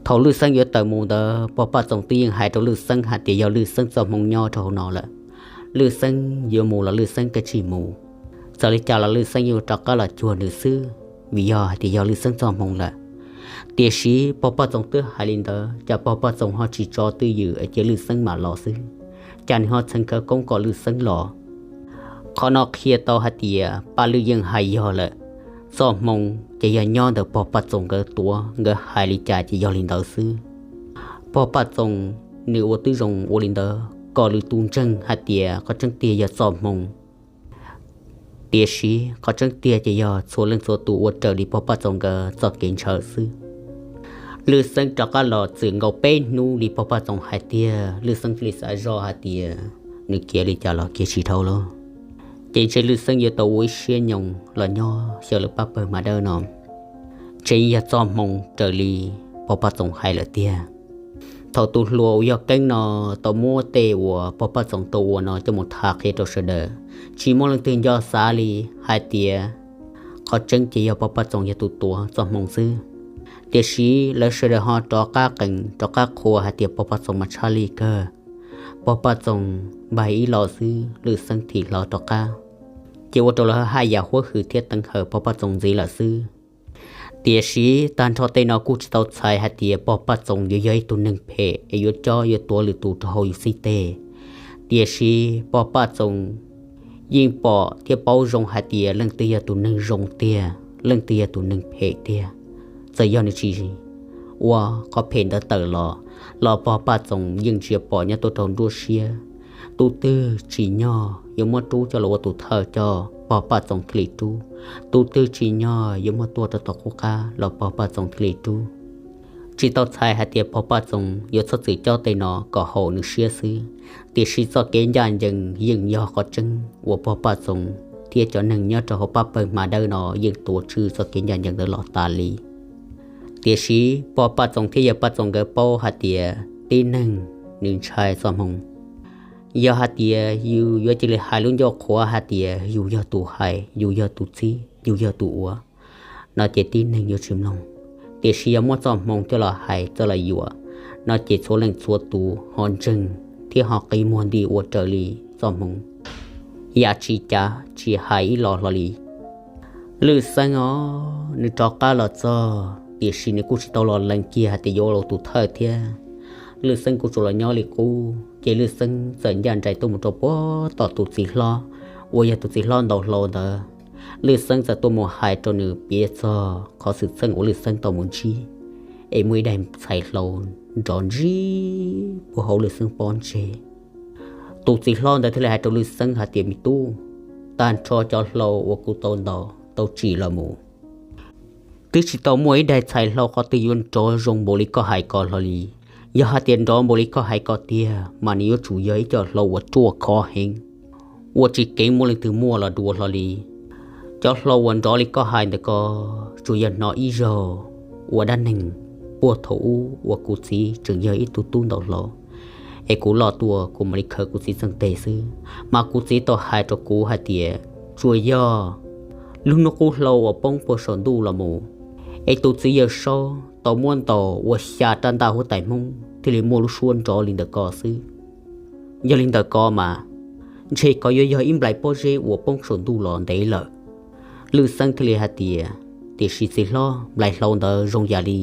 thaum Lwj Xeeb yuav tawm mus ntawd pog Paj Txoos twb yeej hais rau Lwj Xeeb hais tias yog Lwj Xeeb txoj hmoo nyob rau hauv no lawm. Lwj Xeeb yuav mus los Lwj Xeeb kav tsij mus, txawm li cas los Lwj Xeeb yuav rov qab los cuag nws xwb, vim yog hais tias yog Lwj Xeeb txoj hmoo lawm. Tiam sis pog Paj Txoos twb hais li ntawd, cas pog Paj Txoos ho tsis tso twj ywm es cia Lwj Xeeb mam los xwb, cas nws ho txheev khawv koob kom Lwj Xeeb los. Qhov no qhia tau hais tias Paj Lwj yeej hais yog lawm, txoj hmoo ces yog nyob ntawm pog Paj Txoos nkawd tuav, nkawd hais li cas ces yog li ntawd xwb. Pog Paj Txoos nws ua twb zoo ua li ntawd kom lwm tus ntseeg hais tias qhov tseeb tiag yog txoj hmoo. Tiam sis qhov tseeb tiag ces yog txhua leej txhua tus ua raws li pog Paj Txoos nkawd txoj kev ntshaw xwb. Lwj Xeeb rov qab los txwm nkaus peb hnub li pog Paj Txoos hais tiag, Lwj Xeeb thiaj li xav zoj hais tias nws khiav li cas los khiav tsis dhau lawm. Ces ntshe Lwj Xeeb yuav tau ua ib siab nyoos los nyob xyaw lawv pab pawg Hma Dawb no, ntshe yeej yog txoj hmoo raws li pog Paj Txoos hais lawm tiag. Thaum tus hluas uas yog Keeb no tau muab tej uas pog Paj Txoos tau ua no coj mus tham qhia rau sawv daws, tsis muaj leej twg nco xav li hais tias qhov tseeb ces yog pog Paj Txoos yog tus tuav txoj hmoo xwb. Tiam sis lawv sawv daws ho rov qab qees rov qab qhuas hais tias pog Paj Txoos mas tshaj lij kawg. Pog Paj Txoos npaj ib los xwb Lwj Xeeb thim hlo rov qab, ces ua rau lawv haj yam huab hwm thiab teev hawm pog Paj Txoos ntxiv lawm xwb. Tiam sis tag nrho tej no kuj tsis tau txhais hais tias pog Paj Txoos yuav yog ib tug neeg phem es yuav cob yuav tuav lwm tus rau hauv yus xib teg. Tiam sis pog Paj Txoos yeej pom thiab paub zoo hais tias leej twg yog tus neeg zoo tiag, leej twg yog tus neeg phem tiag. Txawm yog nws tsis ua qhov phem ntawd tawm los, los pog Paj Txoos yeej ntsia pom nyob tuaj rau nruab siab. Tus twg tsim nyog yuav muab rub coj los ua tus thawj coj, pog Paj Txoos thiaj li rub. Tus twg tsim nyog yuav muab tua rau tom qub qab los pog Paj Txoos thiaj li rub. Tsis tau txhais hais tias pog Paj Txoos yuav txhob txwm cob tej no kom haum nws siab xwb, tiam sis txoj kev ncaj ncees yeej yog qhov tseeb uas pog Paj Txoos thiab cov neeg nyob rau hauv pab pawg Hma Dawb no yeej tuav tswj txoj kev ncaj ncees ntawd los tas li. Tiam sis pog Paj Txoos thiab yawg Paj Txoos nkawd paub hais tias tib neeg nws ntshai txoj hmoo. Yog hais tias yus yuav cia li hais lub ncauj qhuav hais tias yus yog tus hais, yus yog tus txib, yus yog tus ua no ces tib neeg yuav tsis mloog. tiam sis yog muaj txoj hmoo coj los hais coj los yuam no ces txhua leej txhua tus ho ntseeg thiab ho qi muag nti ua raws li txoj hmoo. Yam tsis cav tsis hais ib los hlo li. Lwj Xeeb os, nws rov qab los txog tiam sis nws kuj tsis tau los lees kiag hais tias yuav ua tus thawj thiab. Lwj Xeeb kuj tsuas los nyob li qub, ces Lwj Xeeb txawm ncaj nraim tuaj mus rau puag tom tus txiv hlob uas yog tus txiv hlob ntaus hlau ntawd. Lwj Xeeb txawm tuaj mus hais rau nws piav txog qhov xwm txheej uas Lwj Xeeb tau mus ntsib, es muaj ib daim txhais hlau nrov ntsib puag hauv Lwj Xeeb pob ntseg. Tus txiv hlob ntawd thiaj li hais rau Lwj Xeeb hais tias, me tub, tag nrho cov hlau uas kuv tau ntaus tau tsim los mus, twb tsis tau muaj ib daim txhais hlau qhov twg yuav nrov zoo npaum li koj hais ko hlo li. Yog hais tias nrov npaum li koj hais ko tiag mas nws yuav tsum yog ib co hlau uas ruaj khov heev, uas tsis keev muaj leej twg muaj los dua hlo li. Cov hlau uas nrov li koj hais ntawm ko tsuas yog hnov ib zaug ua dab neeg puag thaum ub uas kuv txiv tseem yog ib tug tub ntaus hlau, es kuv loj tuaj kuv mam li khaws kuv txiv txeeg teg xwb. Mas kuv txiv tau hais rau kuv hais tias tsuas yog lub hnub qub hlau uas poob puag saum ntuj los mus, es tus txiv yawg saub tau muab ntaus ua xya rab ntaj huab tais Hmoob thiaj li muaj lub suab nrov li ntawm ko xwb. Yog li ntawm ko mas ntshe ko yuav yog ib nplais pob zeb uas poob saum ntuj los ntev lawm. Lwj Xeeb thiaj li hais tias, tiam sis txiv hlob, nplais hlau ntawd zoo yam li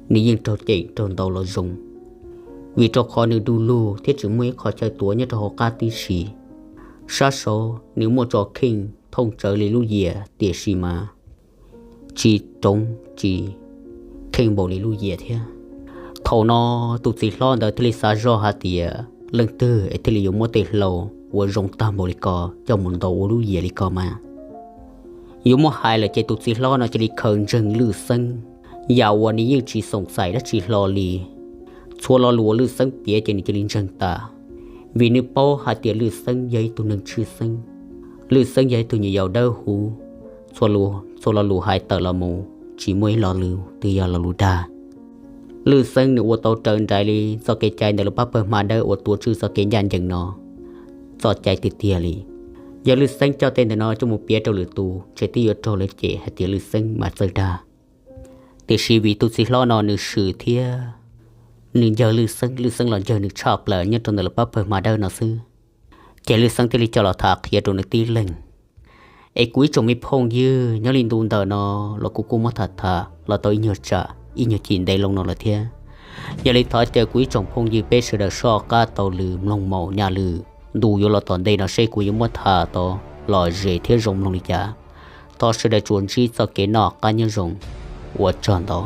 nws yeej raug cem raug ntaus los zoo, vim rau qhov nws du lug thiab tsis muaj ib qho chaw tuav nyob rau hauv qab tib si. Sab saud nws muaj tso kheej thooj tsawv li lub yias tiam sis mas tsis roov tsis kheej npaum li lub yias thiab. Thaum no tus txiv hlob ntawd thiaj li xav zoj hais tias leej twg es thiaj li yuav muab tej hlau uas zoo tag npaum li ko coj mus ntaus ua lub yias li ko mas. Yuav muab hais lawm ces tus txiv hlob no cia li khaws ntseeg Lwj Xeeb, yam uas nws yeej tsis xoom xaim dab tsi hlo li. Txhua lo lus uas Lwj Xeeb piav ces nws cia li ntseeg tas, vim nws paub hais tias Lwj Xeeb yog ib tug neeg tshwj xeeb, Lwj Xeeb yog ib tug nyuam yaus dawb huv, txhua lo lus hais tawm los mus tsis muaj ib lo lus twg yog lo lus dag. Lwj Xeeb nws ua tau raws nraim li txoj kev cai ntawm lub pab pawg hma dawb uas tuav tswj txoj kev ncaj ncees no txoj cai tiag tiag li. Yog Lwj Xeeb coj tej ntawm no coj mus piav rau lwm tus ntshe twb yuav raug lawv cem hais tias Lwj Xeeb mas txawj dag. Tiam sis vim tus txiv hlob no nws swm thiab nws ncawg Lwj Xeeb, Lwj Xeeb los ncawg nws tshaj plaws nyob rau ntawm lub pab pawg hma dawb no xwb, ces Lwj Xeeb thiaj li coj los tham qhia rau nws tib leeg. Es kuv ib tsoom me phooj ywg, nyob li ntu ntawm no los kuv kuj muab tham tham los tau ib nyuag tsam ib nyuag chim ntev loo no lawm thiab. Yog li thov caw kuv ib tsoom phooj ywg peb sawv daws soj qab taug lw mloog maum nyaj lw ntu yuav los tom ntej no seb kuv yuav muab tham tau lom zem thiab zoo mloog li cas. Thov sawv daws tsuas ntsib txoj kev noj qab nyob zoo. Ua tsaug ntau.